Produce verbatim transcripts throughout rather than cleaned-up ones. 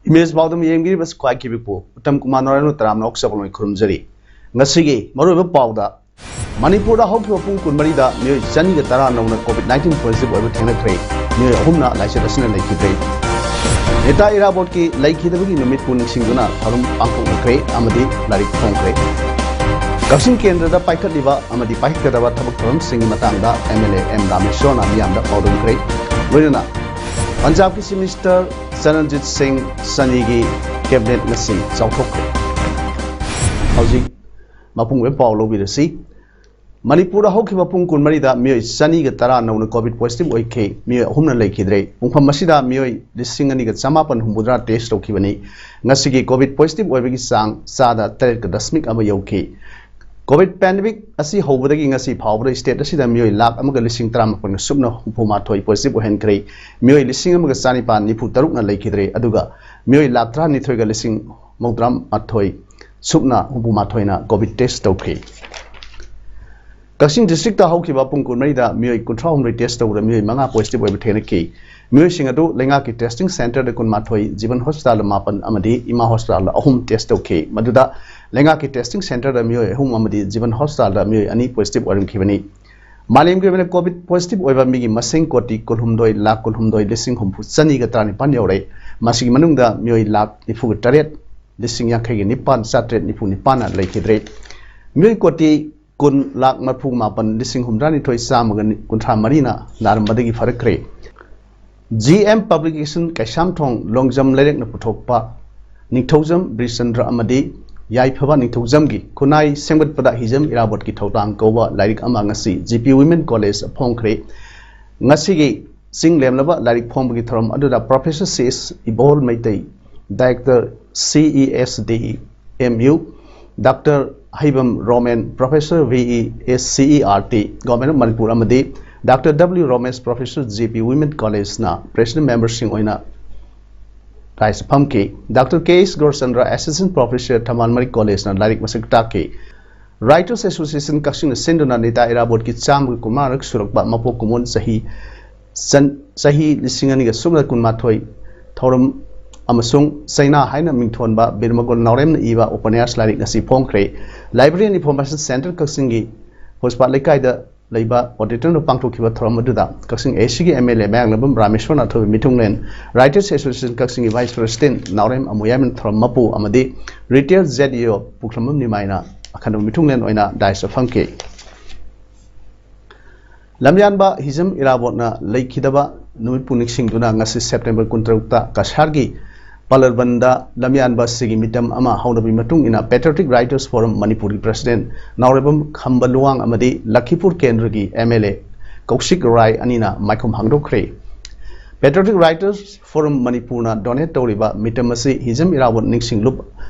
Image ꯄꯥꯎꯗꯝ ꯌꯦꯡꯕꯤꯔꯤꯕꯁꯤ ꯈ꯭ꯋꯥꯏ ꯈꯤꯕꯤꯛꯄꯨ ꯎꯠꯇꯝ ꯀꯨꯃꯥꯔ ꯅꯣꯔꯦꯟ ꯇꯔꯥꯝꯅ ꯑꯣꯛꯆꯕ ꯂꯣꯏ ꯈꯨꯔꯨꯝꯖꯔꯤ꯫ ꯉꯁꯤꯒꯤ ꯃꯔꯨꯑꯣꯏꯕ ꯄꯥꯎꯗ, ꯃꯅꯤꯄꯨꯔꯗ ꯍꯧꯈꯤꯕ ꯄꯨꯡ ꯀꯨꯟꯃꯔꯤꯗ ꯃꯤꯑꯣꯏ ꯆꯅꯤꯒ ꯇꯔꯥ ꯅꯧꯅ COVID nineteen positive ꯑꯣꯏꯕ ꯊꯦꯡꯅꯈ꯭ꯔꯦ꯫ ꯃꯤꯑꯣꯏ ꯑꯍꯨꯝꯅ ꯂꯥꯏꯆꯠ ꯑꯁꯤꯅ ꯂꯩꯈꯤꯗ꯭ꯔꯦ꯫ ꯅꯦꯇꯥ ꯏꯔꯥꯕꯣꯠꯀꯤ ꯂꯩꯈꯤꯗꯕꯒꯤ ꯅꯨꯃꯤꯠꯄꯨ ꯅꯤꯡꯁꯤꯡꯗꯨꯅ ꯊꯧꯔꯝ ꯄꯥꯡꯊꯣꯛꯅꯈ꯭ꯔꯦ ꯑꯃꯗꯤ ꯂꯥꯏꯔꯤꯛ ꯐꯣꯡꯈ꯭ꯔꯦ꯫ ꯀꯛꯆꯤꯡ ꯀꯦꯟꯗ꯭ꯔꯗ ꯄꯥꯏꯈꯠꯂꯤꯕ ꯑꯃꯗꯤ ꯄꯥꯏꯈꯠꯀꯗꯕ ꯊꯕꯛ ꯊꯧꯔꯝꯁꯤꯡꯒꯤ ꯃꯇꯥꯡꯗ MLA ꯑꯦꯝ ꯔꯥꯃꯦꯁꯣꯔꯅ ꯃꯤꯌꯥꯝꯗ ꯄꯥꯎꯗꯝꯈ꯭ꯔꯦ꯫ ꯂꯣꯏꯅꯅ ꯄꯟꯖꯥꯕꯀꯤ Chief Minister ꯆꯔꯟꯖꯤꯠ ꯁꯤꯡ ꯁꯅꯤꯒꯤ cabinet ꯉꯁꯤ ꯆꯥꯎꯊꯣꯛꯈ꯭ꯔꯦ꯫ ꯍꯧꯖꯤꯛ ꯃꯄꯨꯡ ꯑꯣꯏꯕ ꯄꯥꯎ ꯂꯧꯕꯤꯔꯁꯤ꯫ ꯃꯅꯤꯄꯨꯔꯗ ꯍꯧꯈꯤꯕ ꯄꯨꯡ ꯀꯨꯟꯃꯔꯤꯗ ꯃꯤꯑꯣꯏ ꯆꯅꯤꯒ ꯇꯔꯥ ꯅꯧꯅ COVID positive ꯑꯣꯏꯈꯤ꯫ ꯃꯤꯑꯣꯏ ꯑꯍꯨꯝꯅ ꯂꯩꯈꯤꯗ꯭ꯔꯦ꯫ ꯄꯨꯡꯐꯝ ꯑꯁꯤꯗ ꯃꯤꯑꯣꯏ ꯂꯤꯁꯤꯡ ꯑꯅꯤꯒ ꯆꯃꯥꯄꯟ ꯍꯨꯝꯐꯨꯇꯔꯥ test ꯇꯧꯈꯤꯕꯅꯤ꯫ ꯉꯁꯤꯒꯤ COVID positive ꯑꯣꯏꯕꯒꯤ ꯆꯥꯡ ꯆꯥꯗ ꯇꯔꯦꯠꯀ ꯗꯁꯃꯤꯛ ꯑꯃ ꯌꯧꯈꯤ꯫ COVID pandemic ꯑꯁꯤ ꯍꯧꯕꯗꯒꯤ ꯉꯁꯤ ꯐꯥꯎꯕꯗ state ꯑꯁꯤꯗ ꯃꯤꯑꯣꯏ ꯂꯥꯈ ꯑꯃꯒ ꯂꯤꯁꯤꯡ ꯇꯔꯥꯃꯥꯄꯟꯒ ꯁꯨꯞꯅ ꯍꯨꯝꯐꯨ ꯃꯥꯊꯣꯏ positive ꯑꯣꯏꯍꯟꯈ꯭ꯔꯦ꯫ ꯃꯤꯑꯣꯏ ꯂꯤꯁꯤꯡ ꯑꯃꯒ ꯆꯥꯅꯤꯄꯥꯟ ꯅꯤꯐꯨ ꯇꯔꯨꯛꯅ ꯂꯩꯈꯤꯗ꯭ꯔꯦ, ꯑꯗꯨꯒ ꯃꯤꯑꯣꯏ ꯂꯥꯈ ꯇꯔꯥꯅꯤꯊꯣꯏꯒ ꯂꯤꯁꯤꯡ ꯃꯧꯗ꯭ꯔꯥ ꯃꯥꯊꯣꯏ ꯁꯨꯞꯅ ꯍꯨꯝꯐꯨ ꯃꯥꯊꯣꯏꯅ COVID test ꯇꯧꯈꯤ꯫ ꯀꯛꯆꯤꯡ district ꯍꯧꯈꯤꯕ ꯄꯨꯡ ꯀꯨꯟꯃꯔꯤꯗ ꯃꯤꯑꯣꯏ ꯀꯨꯟꯊ꯭ꯔꯥ ꯍꯨꯝꯗꯣꯏ test ꯇꯧꯕꯗ ꯃꯤꯑꯣꯏ ꯃꯉꯥ positive ꯑꯣꯏꯕ ꯊꯦꯡꯅꯈꯤ꯫ ꯃꯤꯑꯣꯏꯁꯤꯡ ꯑꯗꯨ ꯂꯩꯉꯥꯛꯀꯤ testing centre ꯗ ꯀꯨꯟꯃꯥꯊꯣꯏ, ꯖꯤꯕꯟ hospital ꯗ ꯃꯥꯄꯟ ꯑꯃꯗꯤ ꯏꯃꯥ hospital ꯗ ꯑꯍꯨꯝ test ꯇꯧꯈꯤ꯫ ꯃꯗꯨꯗ ꯂꯩꯉꯥꯛꯀꯤ testing centre ꯗ ꯃꯤꯑꯣꯏ ꯑꯍꯨꯝ ꯑꯃꯗꯤ ꯖꯤꯕꯟ hospital ꯗ ꯃꯤꯑꯣꯏ ꯑꯅꯤ positive ꯑꯣꯏꯔꯝꯈꯤꯕꯅꯤ꯫ ꯃꯥꯂꯦꯝꯒꯤ ꯑꯣꯏꯅ COVID positive ꯑꯣꯏꯕ ꯃꯤꯒꯤ ꯃꯁꯤꯡ ꯀꯣꯇꯤ ꯀꯨꯟꯍꯨꯝꯗꯣꯏ ꯂꯥꯈ ꯀꯨꯟꯍꯨꯝꯗꯣꯏ ꯂꯤꯁꯤꯡ ꯍꯨꯝꯐꯨ ꯆꯅꯤꯒ ꯇꯔꯥꯅꯤꯄꯥꯟ ꯌꯧꯔꯦ꯫ ꯃꯁꯤꯒꯤ ꯃꯅꯨꯡꯗ ꯃꯤꯑꯣꯏ ꯂꯥꯈ ꯅꯤꯐꯨꯒ ꯇꯔꯦꯠ ꯂꯤꯁꯤꯡ ꯌꯥꯡꯈꯩꯒ ꯅꯤꯄꯥꯟ ꯆꯥꯇ꯭ꯔꯦꯠ ꯅꯤꯐꯨ ꯅꯤꯄꯥꯟꯅ ꯂꯩꯈꯤꯗ꯭ꯔꯦ꯫ ꯃꯤꯑꯣꯏ ꯀꯣꯇꯤ ꯀꯨꯟ ꯂꯥꯈ ꯃꯔꯤꯐꯨ ꯃꯥꯄꯟ ꯂꯤꯁꯤꯡ ꯍꯨꯝꯗ꯭ꯔꯥꯅꯤꯊꯣꯏ ꯆꯥꯝꯃꯒ ꯀꯨꯟꯊ꯭ꯔꯥ ꯃꯔꯤꯅ ꯅꯥꯔꯝꯕꯗꯒꯤ ꯐꯔꯛꯈ꯭ꯔꯦ꯫ G M Publication Keishamthong Longjam ꯂꯩꯔꯛꯅ ꯄꯨꯊꯣꯛꯄ ꯅꯤꯡꯊꯧꯖꯝ ꯕꯤꯔꯆꯟꯗ꯭ꯔ ꯑꯃꯗꯤ ꯌꯥꯏꯐꯕ ꯅꯤꯡꯊꯧꯖꯝꯒꯤ ꯈꯨꯟꯅꯥꯏ ꯁꯦꯝꯒꯠꯄꯗ ꯍꯤꯖꯝ ꯏꯔꯥꯕꯣꯠꯀꯤ ꯊꯧꯗꯥꯡ ꯀꯧꯕ ꯂꯥꯏꯔꯤꯛ ꯑꯃ ꯉꯁꯤ G P Women College ꯗ ꯐꯣꯡꯈ꯭ꯔꯦ꯫ ꯉꯁꯤꯒꯤ ꯆꯤꯡ ꯂꯦꯝꯂꯕ ꯂꯥꯏꯔꯤꯛ ꯐꯣꯡꯕꯒꯤ ꯊꯧꯔꯝ ꯑꯗꯨꯗ Professor C S Ibol Meitei, Director C E S D M U, Doctor Heibam Romen, Professor V E S C E R T, Government of Manipur, ꯑꯃꯗꯤ Doctor W ꯔꯣꯃꯦꯁ, Professor J P Women College ꯅ President member ꯁꯤꯡ ꯑꯣꯏꯅ ꯗꯥꯏꯁꯇ ꯐꯝꯈꯤ꯫ Doctor K S ꯒꯣꯔꯆꯟꯗ꯭ꯔ, Assistant Professor, ꯊꯝꯕꯥꯜ ꯃꯔꯤꯛ College ꯅ ꯂꯥꯏꯔꯤꯛ ꯃꯁꯛ ꯇꯥꯛꯈꯤ꯫ Writers Association ꯀꯛꯆꯤꯡꯅ ꯁꯤꯟꯗꯨꯅ ꯅꯦꯇꯥ ꯏꯔꯥꯕꯣꯠꯀꯤ ꯆꯥꯝꯃꯒ ꯀꯨꯟꯃꯉꯥꯔꯛ ꯁꯨꯔꯛꯄ ꯃꯄꯣꯛ ꯀꯨꯝꯑꯣꯟ ꯆꯍꯤ ꯆꯟ-, ꯆꯍꯤ ꯂꯤꯁꯤꯡ ꯑꯅꯤꯒ ꯁꯨꯞꯅ ꯀꯨꯟꯃꯥꯊꯣꯏ ꯊꯧꯔꯝ ꯑꯃꯁꯨꯡ ꯆꯩꯅꯥ ꯍꯥꯏꯅ ꯃꯤꯡꯊꯣꯟꯕ ꯕꯤꯔꯃꯒꯣꯟ ꯅꯥꯎꯔꯦꯝꯅ ꯏꯕ ꯎꯄꯟꯌꯥꯁ ꯂꯥꯏꯔꯤꯛ ꯉꯁꯤ ꯐꯣꯡꯈ꯭ꯔꯦ꯫ Library and Information Centre ꯀꯛꯆꯤꯡꯒꯤ ꯍꯣꯁꯄꯥꯠ ꯂꯩꯀꯥꯏꯗ ꯂꯩꯕ auditorium ꯗ ꯄꯥꯡꯊꯣꯛꯈꯤꯕ ꯊꯧꯔꯝ ꯑꯗꯨꯗ ꯀꯛꯆꯤꯡ A C ꯒꯤ M L A ꯃꯌꯥꯡꯂꯝꯕꯝ ꯔꯥꯃꯦꯁ꯭ꯋꯔꯅ ꯑꯊꯣꯏꯕ ꯃꯤꯊꯨꯡꯂꯦꯟ, Writers Association ꯀꯛꯆꯤꯡꯒꯤ Vice President ꯅꯥꯎꯔꯦꯝ ꯑꯃꯨꯌꯥꯏꯃꯅ ꯊꯧꯔꯝ ꯃꯄꯨ ꯑꯃꯗꯤ Retired Z E O ꯄꯨꯈ꯭ꯔꯝꯕꯝ ꯅꯤꯃꯥꯏꯅ ꯑꯈꯟꯅꯕ ꯃꯤꯊꯨꯡꯂꯦꯟ ꯑꯣꯏꯅ ꯗꯥꯏꯁꯇ ꯐꯝꯈꯤ꯫ ꯂꯝꯌꯥꯟꯕ ꯍꯤꯖꯝ ꯏꯔꯥꯕꯣꯠꯅ ꯂꯩꯈꯤꯗꯕ ꯅꯨꯃꯤꯠꯄꯨ ꯅꯤꯡꯁꯤꯡꯗꯨꯅ ꯉꯁꯤ September ꯀꯨꯟꯇꯔꯨꯛꯇ ꯀꯁꯥꯔꯒꯤ ꯄꯥꯂꯔꯕꯟꯗ ꯂꯝꯌꯥꯟꯕ ꯑꯁꯤꯒꯤ ꯃꯤꯇꯝ ꯑꯃ ꯍꯧꯅꯕꯒꯤ ꯃꯇꯨꯡ ꯏꯟꯅ Patriotic Writers Forum ꯃꯅꯤꯄꯨꯔꯒꯤ President ꯅꯥꯎꯔꯦꯝꯕꯝ ꯈꯝꯕ ꯂꯨꯋꯥꯡ ꯑꯃꯗꯤ ꯂꯈꯤꯄꯨꯔ ꯀꯦꯟꯗ꯭ꯔꯒꯤ M L A ꯀꯧꯁꯤꯛ ꯔꯥꯏ ꯑꯅꯤꯅ ꯃꯥꯏꯈꯨꯝ ꯍꯥꯡꯗꯣꯛꯈ꯭ꯔꯦ꯫ Patriotic Writers Forum ꯃꯅꯤꯄꯨꯔꯅ donate ꯇꯧꯔꯤꯕ ꯃꯤꯇꯝ ꯑꯁꯤ ꯍꯤꯖꯝ ꯏꯔꯥꯕꯣꯠ ꯅꯤꯡꯁꯤꯡ ꯂꯨꯞ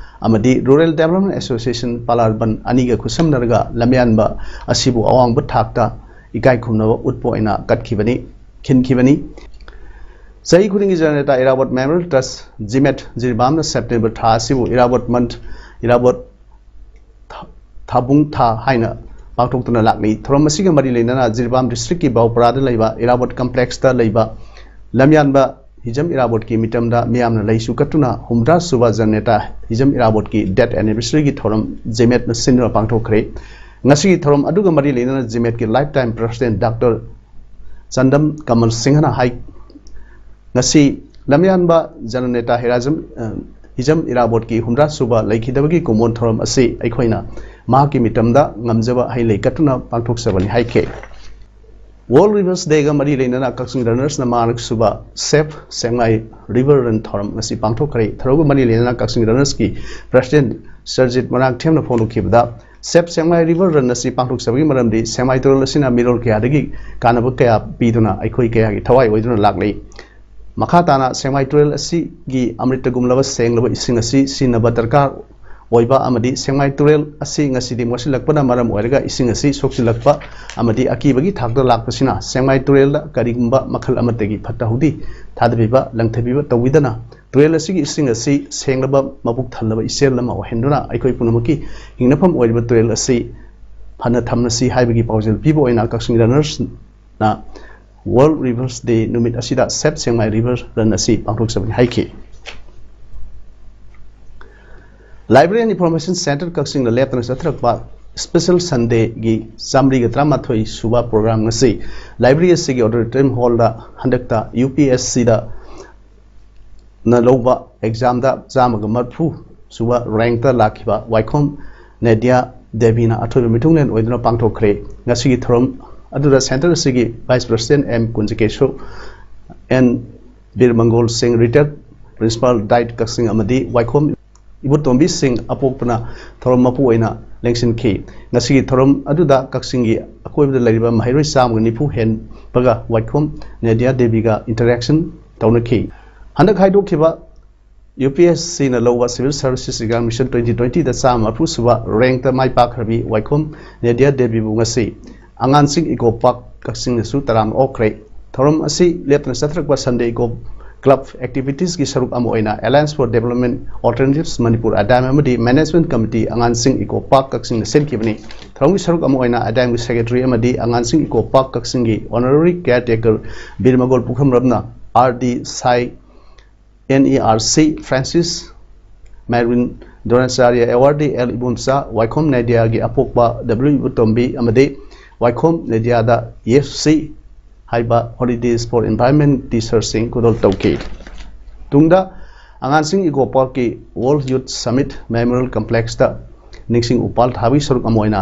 ꯑꯃꯗꯤ Rural Development Association ꯄꯥꯂꯔꯕꯟ ꯑꯅꯤꯒ ꯈꯨꯠꯁꯝꯅꯔꯒ ꯂꯝꯌꯥꯟꯕ ꯑꯁꯤꯕꯨ ꯑꯋꯥꯡꯕ ꯊꯥꯛꯇ ꯏꯀꯥꯏ ꯈꯨꯝꯅꯕ ꯎꯠꯄ ꯑꯣꯏꯅ ꯀꯠꯈꯤꯕꯅꯤ, ꯈꯤꯟꯈꯤꯕꯅꯤ꯫ ꯆꯍꯤ ꯈꯨꯗꯤꯡꯒꯤ ꯖꯅꯅꯦꯇꯥ ꯏꯔꯥꯕꯣꯠ Memorial Trust, ꯖꯤꯃꯦꯠ, ꯖꯤꯔꯤꯕꯥꯝꯅ September ꯊꯥ ꯑꯁꯤꯕꯨ ꯏꯔꯥꯕꯣꯠ month, ꯏꯔꯥꯕꯣꯠ ꯊꯥ-, ꯊꯥꯕꯨꯡ ꯊꯥ ꯍꯥꯏꯅ ꯄꯥꯡꯊꯣꯛꯇꯨꯅ ꯂꯥꯛꯂꯤ꯫ ꯊꯧꯔꯝ ꯑꯁꯤꯒ ꯃꯔꯤ ꯂꯩꯅꯅ ꯖꯤꯔꯤꯕꯥꯝ district ꯀꯤ ꯕꯥꯎꯄꯔꯥꯗ ꯂꯩꯕ ꯏꯔꯥꯕꯣꯠ complex ꯇ ꯂꯩꯕ ꯂꯝꯌꯥꯟꯕ ꯍꯤꯖꯝ ꯏꯔꯥꯕꯣꯠꯀꯤ ꯃꯤꯇꯝꯗ ꯃꯤꯌꯥꯝꯅ ꯂꯩꯁꯨ ꯀꯠꯇꯨꯅ ꯍꯨꯝꯗ꯭ꯔꯥ ꯁꯨꯕ ꯖꯅꯅꯦꯇꯥ ꯍꯤꯖꯝ ꯏꯔꯥꯕꯣꯠꯀꯤ death anniversary ꯒꯤ ꯊꯧꯔꯝ ꯖꯤꯃꯦꯠꯅ ꯁꯤꯟꯗꯨꯅ ꯄꯥꯡꯊꯣꯛꯈ꯭ꯔꯦ꯫ ꯉꯁꯤꯒꯤ ꯊꯧꯔꯝ ꯑꯗꯨꯒ ꯃꯔꯤ ꯂꯩꯅꯅ ꯖꯤꯃꯦꯠꯀꯤ lifetime President Doctor ꯆꯟꯗꯝ ꯀꯃꯜ ꯁꯤꯡꯍꯅ ꯍꯥꯏ, ꯉꯁꯤ ꯂꯝꯌꯥꯟꯕ ꯖꯅꯅꯦꯇꯥ ꯍꯤꯔꯥꯖꯝ, ꯑ, ꯍꯤꯖꯝ ꯏꯔꯥꯕꯣꯠꯀꯤ ꯍꯨꯝꯗ꯭ꯔꯥ ꯁꯨꯕ ꯂꯩꯈꯤꯗꯕꯒꯤ ꯀꯨꯝꯑꯣꯟ ꯊꯧꯔꯝ ꯑꯁꯤ ꯑꯩꯈꯣꯏꯅ ꯃꯍꯥꯛꯀꯤ ꯃꯤꯇꯝꯗ ꯉꯝꯖꯕ ꯍꯩ ꯂꯩ ꯀꯠꯇꯨꯅ ꯄꯥꯡꯊꯣꯛꯆꯕꯅꯤ ꯍꯥꯏꯈꯤ꯫ World Rivers Day ꯒ ꯃꯔꯤ ꯂꯩꯅꯅ ꯀꯛꯆꯤꯡ runners ꯅ ꯃꯉꯥꯔꯛ ꯁꯨꯕ Save Sengmai River Run ꯊꯧꯔꯝ ꯉꯁꯤ ꯄꯥꯡꯊꯣꯛꯈ꯭ꯔꯦ꯫ ꯊꯧꯔꯝꯒ ꯃꯔꯤ ꯂꯩꯅꯅ ꯀꯛꯆꯤꯡ runners ꯀꯤ President Sarjit ꯃꯣꯏꯔꯥꯡꯊꯦꯝꯅ ꯐꯣꯡꯗꯣꯛꯈꯤꯕꯗ, Save Sengmai River Run ꯑꯁꯤ ꯄꯥꯡꯊꯣꯛꯆꯕꯒꯤ ꯃꯔꯝꯗꯤ ꯁꯦꯡꯃꯥꯏ ꯇꯨꯔꯦꯜ ꯑꯁꯤꯅ ꯃꯤꯔꯣꯜ ꯀꯌꯥꯗꯒꯤ ꯀꯥꯟꯅꯕ ꯀꯌꯥ ꯄꯤꯗꯨꯅ ꯑꯩꯈꯣꯏ ꯀꯌꯥꯒꯤ ꯊꯋꯥꯏ ꯑꯣꯏꯗꯨꯅ ꯂꯥꯛꯂꯤ꯫ ꯃꯈꯥ ꯇꯥꯅ ꯁꯦꯡꯃꯥꯏ ꯇꯨꯔꯦꯜ ꯑꯁꯤꯒꯤ ꯑꯃ꯭ꯔꯤꯇꯒꯨꯝꯂꯕ ꯁꯦꯡꯂꯕ ꯏꯁꯤꯡ ꯑꯁꯤ ꯁꯤꯖꯤꯟꯅꯕ ꯗꯔꯀꯥꯔ ꯑꯣꯏꯕ ꯑꯃꯗꯤ ꯁꯦꯡꯃꯥꯏ ꯇꯨꯔꯦꯜ ꯑꯁꯤ ꯉꯁꯤꯗꯤ ꯃꯣꯠꯁꯤꯜꯂꯛꯄꯅ ꯃꯔꯝ ꯑꯣꯏꯔꯒ ꯏꯁꯤꯡ ꯑꯁꯤ ꯁꯣꯛꯆꯤꯜꯂꯛꯄ ꯑꯃꯗꯤ ꯑꯀꯤꯕꯒꯤ ꯊꯥꯛꯇ ꯂꯥꯛꯄꯁꯤꯅ ꯁꯦꯡꯃꯥꯏ ꯇꯨꯔꯦꯜꯗ ꯀꯔꯤꯒꯨꯝꯕ ꯃꯈꯜ ꯑꯃꯠꯇꯒꯤ ꯐꯠꯇ ꯍꯥꯎꯗꯤ ꯊꯥꯗꯕꯤꯕ, ꯂꯪꯊꯕꯤꯕ ꯇꯧꯕꯤꯗꯅ ꯇꯨꯔꯦꯜ ꯑꯁꯤꯒꯤ ꯏꯁꯤꯡ ꯑꯁꯤ ꯁꯦꯡꯂꯕ, ꯃꯕꯨꯛ ꯊꯜꯂꯕ ꯏꯆꯦꯜ ꯑꯃ ꯑꯣꯏꯍꯟꯗꯨꯅ ꯑꯩꯈꯣꯏ ꯄꯨꯝꯅꯃꯛꯀꯤ ꯍꯤꯡꯅꯐꯝ ꯑꯣꯏꯔꯤꯕ ꯇꯨꯔꯦꯜ ꯑꯁꯤ ꯐꯅ ꯊꯝꯂꯁꯤ ꯍꯥꯏꯕꯒꯤ ꯄꯥꯎꯖꯦꯜ ꯄꯤꯕ ꯑꯣꯏꯅ ꯀꯛꯆꯤꯡ ꯔꯟꯅꯔꯁꯅ World Rivers Day ꯅꯨꯃꯤꯠ ꯑꯁꯤꯗ Save Sengmai River Run ꯑꯁꯤ ꯄꯥꯡꯊꯣꯛꯆꯕꯅꯤ ꯍꯥꯏꯈꯤ꯫ Library and Information Centre ꯀꯛꯆꯤꯡꯅ ꯂꯦꯞꯇꯅ ꯆꯠꯊꯔꯛꯄ Special Sundayꯒꯤ ꯆꯥꯃꯔꯤꯒ ꯇꯔꯥꯃꯥꯊꯣꯏ ꯁꯨꯕ program ꯉꯁꯤ library ꯑꯁꯤꯒꯤ auditorium hallꯗ ꯍꯟꯗꯛꯇ UPSCꯗ ꯅ ꯂꯧꯕ examꯗ ꯆꯥꯝꯃꯒ ꯃꯔꯤꯐꯨ ꯁꯨꯕ rankꯇ ꯂꯥꯛꯈꯤꯕ ꯋꯥꯏꯈꯣꯝ ꯅꯦꯗꯤꯌꯥ ꯗꯦꯕꯤꯅ ꯑꯊꯣꯏꯕ ꯃꯤꯊꯨꯡꯂꯦꯟ ꯑꯣꯏꯗꯨꯅ ꯄꯥꯡꯊꯣꯛꯈ꯭ꯔꯦ꯫ ꯉꯁꯤꯒꯤ ꯊꯧꯔꯝ ꯑꯗꯨꯗ centre ꯑꯁꯤꯒꯤ Vice President M ꯀꯨꯟꯖꯀꯦꯁꯣ, N ꯕꯤꯔꯃꯪꯒꯣꯜ ꯁꯤꯡ, retired Principal Diet ꯀꯛꯆꯤꯡ ꯑꯃꯗꯤ ꯋꯥꯏꯈꯣꯝ ꯏꯕꯣꯇꯣꯝꯕꯤ ꯁꯤꯡ ꯑꯄꯣꯛꯄꯅ ꯊꯧꯔꯝ ꯃꯄꯨ ꯑꯣꯏꯅ ꯂꯦꯡꯁꯤꯟꯈꯤ꯫ ꯉꯁꯤꯒꯤ ꯊꯧꯔꯝ ꯑꯗꯨꯗ ꯀꯛꯆꯤꯡꯒꯤ ꯑꯀꯣꯏꯕꯗ ꯂꯩꯔꯤꯕ ꯃꯍꯩꯔꯣꯏ ꯆꯥꯝꯃꯒ ꯅꯤꯐꯨ ꯍꯦꯟꯕꯒ ꯋꯥꯏꯈꯣꯝ ꯅꯦꯗꯤꯌꯥ ꯗꯦꯕꯤꯒ interaction ꯇꯧꯅꯈꯤ꯫ ꯍꯟꯗꯛ ꯍꯥꯏꯗꯣꯛꯈꯤꯕ UPSCꯅ ꯂꯧꯕ Civil Services Examination twenty twentyꯗ ꯆꯥꯝꯃ ꯃꯔꯤꯐꯨ ꯁꯨꯕ rankꯇ ꯃꯥꯏ ꯄꯥꯛꯈ꯭ꯔꯕꯤ ꯋꯥꯏꯈꯣꯝ ꯅꯦꯗꯤꯌꯥ ꯗꯦꯕꯤꯕꯨ ꯉꯁꯤ ꯑꯉꯥꯡꯁꯤꯡ Eco Park ꯀꯛꯆꯤꯡꯗꯁꯨ ꯇꯔꯥꯝꯅ ꯑꯣꯛꯈ꯭ꯔꯦ꯫ ꯊꯧꯔꯝ ꯑꯁꯤ ꯂꯦꯞꯇꯅ ꯆꯠꯊꯔꯛꯄ Sunday Eco Club activitiesꯀꯤ ꯁꯔꯨꯛ ꯑꯃ ꯑꯣꯏꯅ Alliance for Development Alternatives Manipur ꯑꯗꯥꯏꯝ ꯑꯃꯗꯤ Management Committee ꯑꯉꯥꯡꯁꯤꯡ Eco Park ꯀꯛꯆꯤꯡꯅ ꯁꯤꯟꯈꯤꯕꯅꯤ꯫ ꯊꯧꯔꯝꯒꯤ ꯁꯔꯨꯛ ꯑꯃ ꯑꯣꯏꯅ ꯑꯗꯥꯏꯝꯒꯤ secretary ꯑꯃꯗꯤ ꯑꯉꯥꯡꯁꯤꯡ Eco Park ꯀꯛꯆꯤꯡꯒꯤ honorary caretaker ꯕꯤꯔꯃꯒꯣꯜ ꯄꯨꯈ꯭ꯔꯝꯔꯝꯅ R D Sai, NERC Francis, Marvin Dronacharya Awardee L Ibomcha, ꯋꯥꯏꯈꯣꯝ ꯅꯦꯗꯤꯌꯥꯒꯤ ꯑꯄꯣꯛꯄ W ꯏꯕꯣꯇꯣꯝꯕꯤ ꯑꯃꯗꯤ ꯋꯥꯏꯈꯣꯝ ꯅꯦꯗꯤꯌꯥꯗ F C ꯍꯥꯏꯕ Holidays for Environment T-shirtꯁꯤꯡ ꯈꯨꯗꯣꯜ ꯇꯧꯈꯤ꯫ ꯇꯨꯡꯗ ꯑꯉꯥꯡꯁꯤꯡ Eco Parkꯀꯤ World Youth Summit Memorial Complexꯇ ꯅꯤꯡꯁꯤꯡ ꯎꯄꯥꯜ ꯊꯥꯕꯒꯤ ꯁꯔꯨꯛ ꯑꯃ ꯑꯣꯏꯅ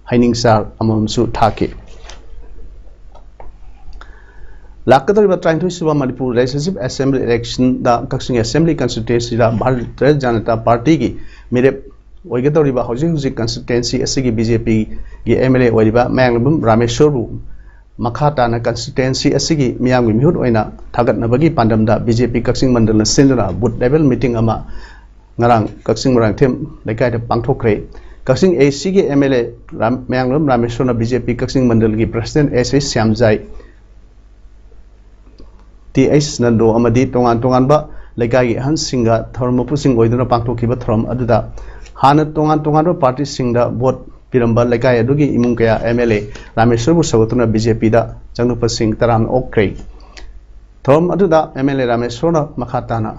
ꯍꯩꯅꯤꯡ ꯆꯥꯔ ꯑꯃꯃꯝꯁꯨ ꯊꯥꯈꯤ꯫ ꯂꯥꯛꯀꯗꯧꯔꯤꯕ ꯇꯔꯥꯅꯤꯊꯣꯏ ꯁꯨꯕ ꯃꯅꯤꯄꯨꯔ Legislative Assembly electionꯗ ꯀꯛꯆꯤꯡ Assembly constituencyꯗ ꯚꯥꯔꯇꯤꯌ ꯖꯅꯇꯥ ꯄꯥꯔꯇꯤꯒꯤ ꯃꯤꯔꯦꯞ ꯑꯣꯏꯒꯗꯧꯔꯤꯕ ꯍꯧꯖꯤꯛ ꯍꯧꯖꯤꯛ constituency ꯑꯁꯤꯒꯤ BJPꯒꯤ MLA ꯑꯣꯏꯔꯤꯕ ꯃꯌꯥꯡꯂꯝꯕꯝ ꯔꯥꯃꯦꯁꯣꯔꯕꯨ ꯃꯈꯥ ꯇꯥꯅ constituency ꯑꯁꯤꯒꯤ ꯃꯤꯌꯥꯝꯒꯤ ꯃꯤꯍꯨꯠ ꯑꯣꯏꯅ ꯊꯥꯒꯠꯅꯕꯒꯤ ꯄꯥꯟꯗꯝꯗ BJP ꯀꯛꯆꯤꯡ ꯃꯟꯗꯜꯅ ꯁꯤꯟꯗꯨꯅ booth level meeting ꯑꯃ ꯉꯔꯥꯡ ꯀꯛꯆꯤꯡ ꯃꯣꯏꯔꯥꯡꯊꯦꯝ ꯂꯩꯀꯥꯏꯗ ꯄꯥꯡꯊꯣꯛꯈ꯭ꯔꯦ꯫ ꯀꯛꯆꯤꯡ ACꯒꯤ MLA ꯔꯥꯝ-, ꯃꯌꯥꯡꯂꯝ ꯔꯥꯃꯦꯁꯣꯔꯅ BJP ꯀꯛꯆꯤꯡ ꯃꯟꯗꯜꯒꯤ President S H Shyamjai, T H Nando ꯑꯃꯗꯤ ꯇꯣꯉꯥꯟ ꯇꯣꯉꯥꯟꯕ ꯂꯩꯀꯥꯏꯒꯤ ꯑꯍꯟꯁꯤꯡꯒ ꯊꯧꯔꯝ ꯃꯄꯨꯁꯤꯡ ꯑꯣꯏꯗꯨꯅ ꯄꯥꯡꯊꯣꯛꯈꯤꯕ ꯊꯧꯔꯝ ꯑꯗꯨꯗ ꯍꯥꯟꯅ ꯇꯣꯉꯥꯟ ꯇꯣꯉꯥꯟꯕ partyꯁꯤꯡꯗ vote ꯄꯤꯔꯝꯕ ꯂꯩꯀꯥꯏ ꯑꯗꯨꯒꯤ ꯏꯃꯨꯡ ꯀꯌꯥ MLA ꯔꯥꯃꯦꯁꯣꯔꯕꯨ ꯁꯧꯒꯠꯇꯨꯅ BJPꯗ ꯆꯪꯂꯛꯄꯁꯤꯡ ꯇꯔꯥꯝꯅ ꯑꯣꯛꯈ꯭ꯔꯦ꯫ ꯊꯧꯔꯝ ꯑꯗꯨꯗ MLA ꯔꯥꯃꯦꯁꯣꯔꯅ ꯃꯈꯥ ꯇꯥꯅ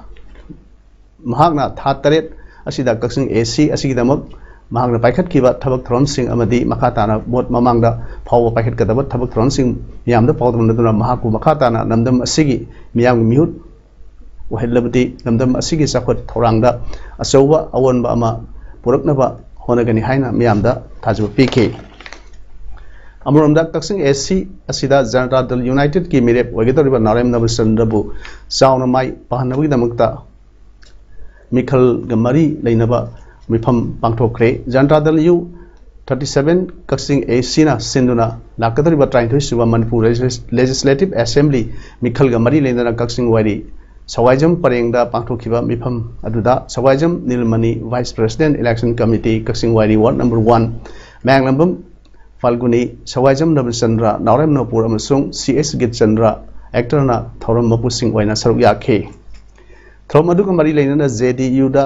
ꯃꯍꯥꯛꯅ ꯊꯥ ꯇꯔꯦꯠ ꯑꯁꯤꯗ ꯀꯛꯆꯤꯡ AC ꯑꯁꯤꯒꯤꯗꯃꯛ ꯃꯍꯥꯛꯅ ꯄꯥꯏꯈꯠꯈꯤꯕ ꯊꯕꯛ ꯊꯧꯔꯝꯁꯤꯡ ꯑꯃꯗꯤ ꯃꯈꯥ ꯇꯥꯅ vote ꯃꯃꯥꯡꯗ ꯐꯥꯎꯕ ꯄꯥꯏꯈꯠꯀꯗꯕ ꯊꯕꯛ ꯊꯧꯔꯝꯁꯤꯡ ꯃꯤꯌꯥꯝꯗ ꯄꯥꯎꯗꯝꯅꯗꯨꯅ ꯃꯍꯥꯛꯄꯨ ꯃꯈꯥ ꯇꯥꯅ ꯂꯝꯗꯝ ꯑꯁꯤꯒꯤ ꯃꯤꯌꯥꯝꯒꯤ ꯃꯤꯍꯨꯠ ꯑꯣꯏꯍꯜꯂꯕꯗꯤ ꯂꯝꯗꯝ ꯑꯁꯤꯒꯤ ꯆꯥꯎꯈꯠ ꯊꯧꯔꯥꯡꯗ ꯑꯆꯧꯕ ꯑꯑꯣꯟꯕ ꯑꯃ ꯄꯨꯔꯛꯅꯕ ꯍꯣꯠꯅꯒꯅꯤ ꯍꯥꯏꯅ ꯃꯤꯌꯥꯝꯗ ꯊꯥꯖꯕ ꯄꯤꯈꯤ꯫ ꯑꯃꯔꯣꯝꯗ ꯀꯛꯆꯤꯡ AC ꯑꯁꯤꯗ ꯖꯅꯇꯥ ꯗꯜ Unitedꯀꯤ ꯃꯤꯔꯦꯞ ꯑꯣꯏꯒꯗꯧꯔꯤꯕ ꯅꯥꯎꯔꯦꯝ ꯅꯕꯆꯟꯗ꯭ꯔꯕꯨ ꯆꯥꯎꯅ ꯃꯥꯏ ꯄꯥꯛꯍꯟꯅꯕꯒꯤꯗꯃꯛꯇ ꯃꯤꯈꯜꯒ ꯃꯔꯤ ꯂꯩꯅꯕ ꯃꯤꯐꯝ ꯄꯥꯡꯊꯣꯛꯈ꯭ꯔꯦ꯫ ꯖꯅꯇꯥ ꯗꯜ U thirty seven ꯀꯛꯆꯤꯡ ACꯅ ꯁꯤꯟꯗꯨꯅ ꯂꯥꯛꯀꯗꯧꯔꯤꯕ ꯇꯔꯥꯅꯤꯊꯣꯏ ꯁꯨꯕ ꯃꯅꯤꯄꯨꯔ Legis-, Legislative Assembly ꯃꯤꯈꯜꯒ ꯃꯔꯤ ꯂꯩꯅꯅ ꯀꯛꯆꯤꯡ ꯋꯥꯏꯔꯤ ꯁꯋꯥꯏꯖꯝ ꯄꯔꯦꯡꯗ ꯄꯥꯡꯊꯣꯛꯈꯤꯕ ꯃꯤꯐꯝ ꯑꯗꯨꯗ ꯁꯋꯥꯏꯖꯝ ꯅꯤꯜꯃꯅꯤ, Vice President Election Committee, ꯀꯛꯆꯤꯡ ꯋꯥꯏꯔꯤ Ward number one, ꯃꯌꯥꯡꯂꯝꯕꯝ ꯐꯥꯜꯒꯨꯅꯤ, ꯁꯋꯥꯏꯖꯝ ꯔꯕꯤꯆꯟꯗ꯭ꯔ, ꯅꯥꯎꯔꯦꯝ ꯅꯣꯄꯨꯔ ꯑꯃꯁꯨꯡ C H ꯒꯤꯠꯆꯟꯗ꯭ꯔ, actorꯅ ꯊꯧꯔꯝ ꯃꯄꯨꯁꯤꯡ ꯑꯣꯏꯅ ꯁꯔꯨꯛ ꯌꯥꯈꯤ꯫ ꯊꯧꯔꯝ ꯑꯗꯨꯒ ꯃꯔꯤ ꯂꯩꯅꯅ JDUꯗ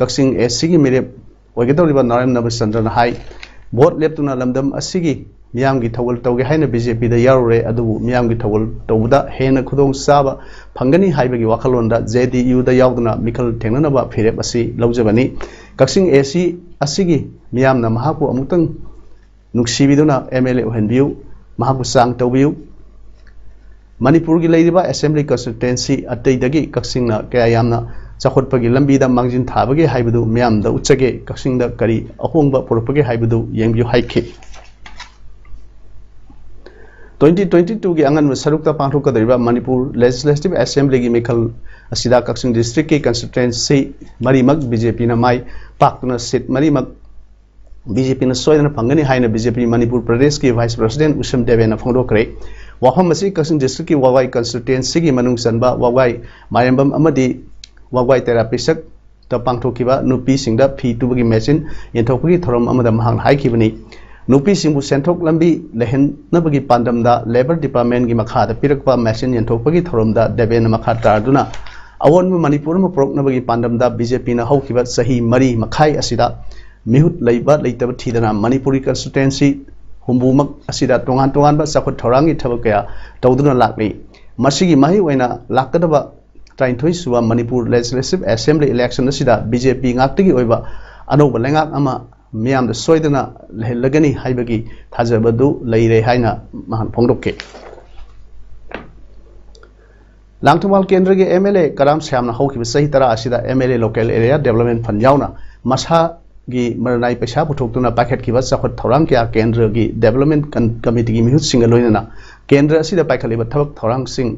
ꯀꯛꯆꯤꯡ ACꯒꯤ ꯃꯤꯔꯦꯞ ꯑꯣꯏꯒꯗꯧꯔꯤꯕ ꯅꯥꯎꯔꯦꯝ ꯅꯕꯆꯟꯗ꯭ꯔꯅ ꯍꯥꯏ, vote ꯂꯦꯞꯇꯨꯅ ꯂꯝꯗꯝ ꯑꯁꯤꯒꯤ ꯃꯤꯌꯥꯝꯒꯤ ꯊꯧꯒꯜ ꯇꯧꯒꯦ ꯍꯥꯏꯅ BJPꯗ ꯌꯥꯎꯔꯨꯔꯦ, ꯑꯗꯨꯕꯨ ꯃꯤꯌꯥꯝꯒꯤ ꯊꯧꯒꯜ ꯇꯧꯕꯗ ꯍꯦꯟꯅ ꯈꯨꯗꯣꯡꯆꯥꯕ ꯐꯪꯒꯅꯤ ꯍꯥꯏꯕꯒꯤ ꯋꯥꯈꯜꯂꯣꯟꯗ JDUꯗ ꯌꯥꯎꯗꯨꯅ ꯃꯤꯈꯜ ꯊꯦꯡꯅꯅꯕ ꯐꯤꯔꯦꯞ ꯑꯁꯤ ꯂꯧꯖꯕꯅꯤ꯫ ꯀꯛꯆꯤꯡ AC ꯑꯁꯤꯒꯤ ꯃꯤꯌꯥꯝꯅ ꯃꯍꯥꯛꯄꯨ ꯑꯃꯨꯛꯇꯪ ꯅꯨꯡꯁꯤꯕꯤꯗꯨꯅ MLA ꯑꯣꯏꯍꯟꯕꯤꯌꯨ, ꯃꯍꯥꯛꯄꯨ ꯆꯥꯡ ꯇꯧꯕꯤꯌꯨ꯫ ꯃꯅꯤꯄꯨꯔꯒꯤ ꯂꯩꯔꯤꯕ Assembly constituency ꯑꯇꯩꯗꯒꯤ ꯀꯛꯆꯤꯡꯅ ꯀꯌꯥ ꯌꯥꯝꯅ ꯆꯥꯎꯈꯠꯄꯒꯤ ꯂꯝꯕꯤꯗ ꯃꯥꯡꯖꯤꯟ ꯊꯥꯕꯒꯦ ꯍꯥꯏꯕꯗꯨ ꯃꯤꯌꯥꯝꯗ ꯎꯠꯆꯒꯦ, ꯀꯛꯆꯤꯡꯗ ꯀꯔꯤ ꯑꯍꯣꯡꯕ ꯄꯨꯔꯛꯄꯒꯦ ꯍꯥꯏꯕꯗꯨ ꯌꯦꯡꯕꯤꯌꯨ ꯍꯥꯏꯈꯤ꯫ Twenty twenty twoꯒꯤ ꯑꯉꯟꯕ ꯁꯔꯨꯛꯇ ꯄꯥꯡꯊꯣꯛꯀꯗꯧꯔꯤꯕ ꯃꯅꯤꯄꯨꯔ Legislative Assemblyꯒꯤ ꯃꯤꯈꯜ ꯑꯁꯤꯗ ꯀꯛꯆꯤꯡ districtꯀꯤ constituency ꯃꯔꯤꯃꯛ BJPꯅ ꯃꯥꯏ ꯄꯥꯛꯇꯨꯅ ꯁꯤꯠ ꯃꯔꯤꯃꯛ ꯕꯤ ꯖꯦ ꯄꯤꯅ ꯁꯣꯏꯗꯅ ꯐꯪꯒꯅꯤ ꯍꯥꯏꯅ ꯕꯤ ꯖꯦ ꯄꯤ ꯃꯅꯤꯄꯨꯔ ꯄ꯭ꯔꯗꯦꯁꯀꯤ ꯚꯥꯏꯁ ꯄ꯭ꯔꯁꯤꯗꯦꯟ ꯎꯁꯝ ꯗꯦꯕꯦꯅ ꯐꯣꯡꯗꯣꯛꯈ꯭ꯔꯦ꯫ ꯋꯥꯐꯝ ꯑꯁꯤ ꯀꯛꯆꯤꯡ ꯗꯤꯁꯇ꯭ꯔꯤꯛꯀꯤ ꯋꯥꯕꯥꯏ ꯀꯟꯁꯇꯤꯇ꯭ꯋꯦꯟꯁꯤꯒꯤ ꯃꯅꯨꯡ ꯆꯟꯕ ꯋꯥꯕꯥꯏ ꯃꯥꯏꯔꯦꯝꯕꯝ ꯑꯃꯗꯤ ꯋꯥꯕꯥꯏ ꯇꯦꯔꯥ ꯄꯤꯁꯛꯇ ꯄꯥꯡꯊꯣꯛꯈꯤꯕ ꯅꯨꯄꯤꯁꯤꯡꯗ ꯐꯤ ꯇꯨꯕꯒꯤ ꯃꯦꯆꯤꯟ ꯌꯦꯟꯊꯣꯛꯄꯒꯤ ꯊꯧꯔꯝ ꯑꯃꯗ ꯃꯍꯥꯛꯅ ꯍꯥꯏꯈꯤꯕꯅꯤ꯫ ꯅꯨꯄꯤꯁꯤꯡꯕꯨ ꯁꯦꯟꯊꯣꯛ ꯂꯝꯕꯤ ꯂꯩꯍꯟꯅꯕꯒꯤ ꯄꯥꯟꯗꯝꯗ ꯂꯦꯕꯔ ꯗꯤꯄꯥꯔꯠꯃꯦꯟꯒꯤ ꯃꯈꯥꯗ ꯄꯤꯔꯛꯄ ꯃꯦꯆꯤꯟ ꯌꯦꯟꯊꯣꯛꯄꯒꯤ ꯊꯧꯔꯝꯗ ꯗꯦꯕꯦꯟꯅ ꯃꯈꯥ ꯇꯥꯗꯨꯅ ꯑꯑꯣꯟꯕ ꯃꯅꯤꯄꯨꯔ ꯑꯃ ꯄꯨꯔꯛꯅꯕꯒꯤ ꯄꯥꯟꯗꯝꯗ ꯕꯤ ꯖꯦ ꯄꯤꯅ ꯍꯧꯈꯤꯕ ꯆꯍꯤ ꯃꯔꯤ ꯃꯈꯥꯏ ꯑꯁꯤꯗ ꯃꯤꯍꯨꯠ ꯂꯩꯕ ꯂꯩꯇꯕ ꯊꯤꯗꯅ ꯃꯅꯤꯄꯨꯔꯤ ꯀꯟꯁꯇꯤꯇ꯭ꯋꯦꯟꯁꯤ ꯍꯨꯝꯐꯨꯃꯛ ꯑꯁꯤꯗ ꯇꯣꯉꯥꯟ ꯇꯣꯉꯥꯟꯕ ꯆꯥꯎꯈꯠ ꯊꯧꯔꯥꯡꯒꯤ ꯊꯕꯛ ꯀꯌꯥ ꯇꯧꯗꯨꯅ ꯂꯥꯛꯂꯤ꯫ ꯃꯁꯤꯒꯤ ꯃꯍꯩ ꯑꯣꯏꯅ ꯂꯥꯛꯀꯗꯕ ꯇꯔꯥꯅꯤꯊꯣꯏ ꯁꯨꯕ ꯃꯅꯤꯄꯨꯔ ꯂꯦꯖꯤꯁꯂꯦꯇꯤꯚ ꯑꯦꯁꯦꯝꯕ꯭ꯂꯤ ꯏꯂꯦꯛꯁꯟ ꯑꯁꯤꯗ ꯕꯤ ꯖꯦ ꯄꯤ ꯉꯥꯛꯇꯒꯤ ꯑꯣꯏꯕ ꯑꯅꯧꯕ ꯂꯩꯉꯥꯛ ꯑꯃ ꯃꯤꯌꯥꯝꯗ ꯁꯣꯏꯗꯅ ꯂꯩꯍꯜꯂꯒꯅꯤ ꯍꯥꯏꯕꯒꯤ ꯊꯥꯖꯕꯗꯨ ꯂꯩꯔꯦ ꯍꯥꯏꯅ ꯃꯍꯥꯛ ꯐꯣꯡꯗꯣꯛꯈꯤ꯫ ꯂꯥꯡꯊꯕꯥꯜ ꯀꯦꯟꯗ꯭ꯔꯒꯤ ꯑꯦꯝ ꯑꯦꯜ ꯑꯦ ꯀꯔꯥꯝ ꯁ꯭ꯌꯥꯝꯅ ꯍꯧꯈꯤꯕ ꯆꯍꯤ ꯇꯔꯥ ꯑꯁꯤꯗ M L A local area development fund ꯌꯥꯎꯅ ꯃꯁꯥꯒꯤ ꯃꯔꯅꯥꯏ ꯄꯩꯁꯥ ꯄꯨꯊꯣꯛꯇꯨꯅ ꯄꯥꯏꯈꯠꯈꯤꯕ ꯆꯥꯎꯈꯠ ꯊꯧꯔꯥꯡ ꯀꯌꯥ ꯀꯦꯟꯗ꯭ꯔꯒꯤ ꯗꯦꯕꯂꯞꯃꯦꯟ ꯀꯟ-, ꯀꯃꯤꯇꯤꯒꯤ ꯃꯤꯍꯨꯠꯁꯤꯡꯒ ꯂꯣꯏꯅꯅ ꯀꯦꯟꯗ꯭ꯔ ꯑꯁꯤꯗ ꯄꯥꯏꯈꯠꯂꯤꯕ ꯊꯕꯛ ꯊꯧꯔꯥꯡꯁꯤꯡ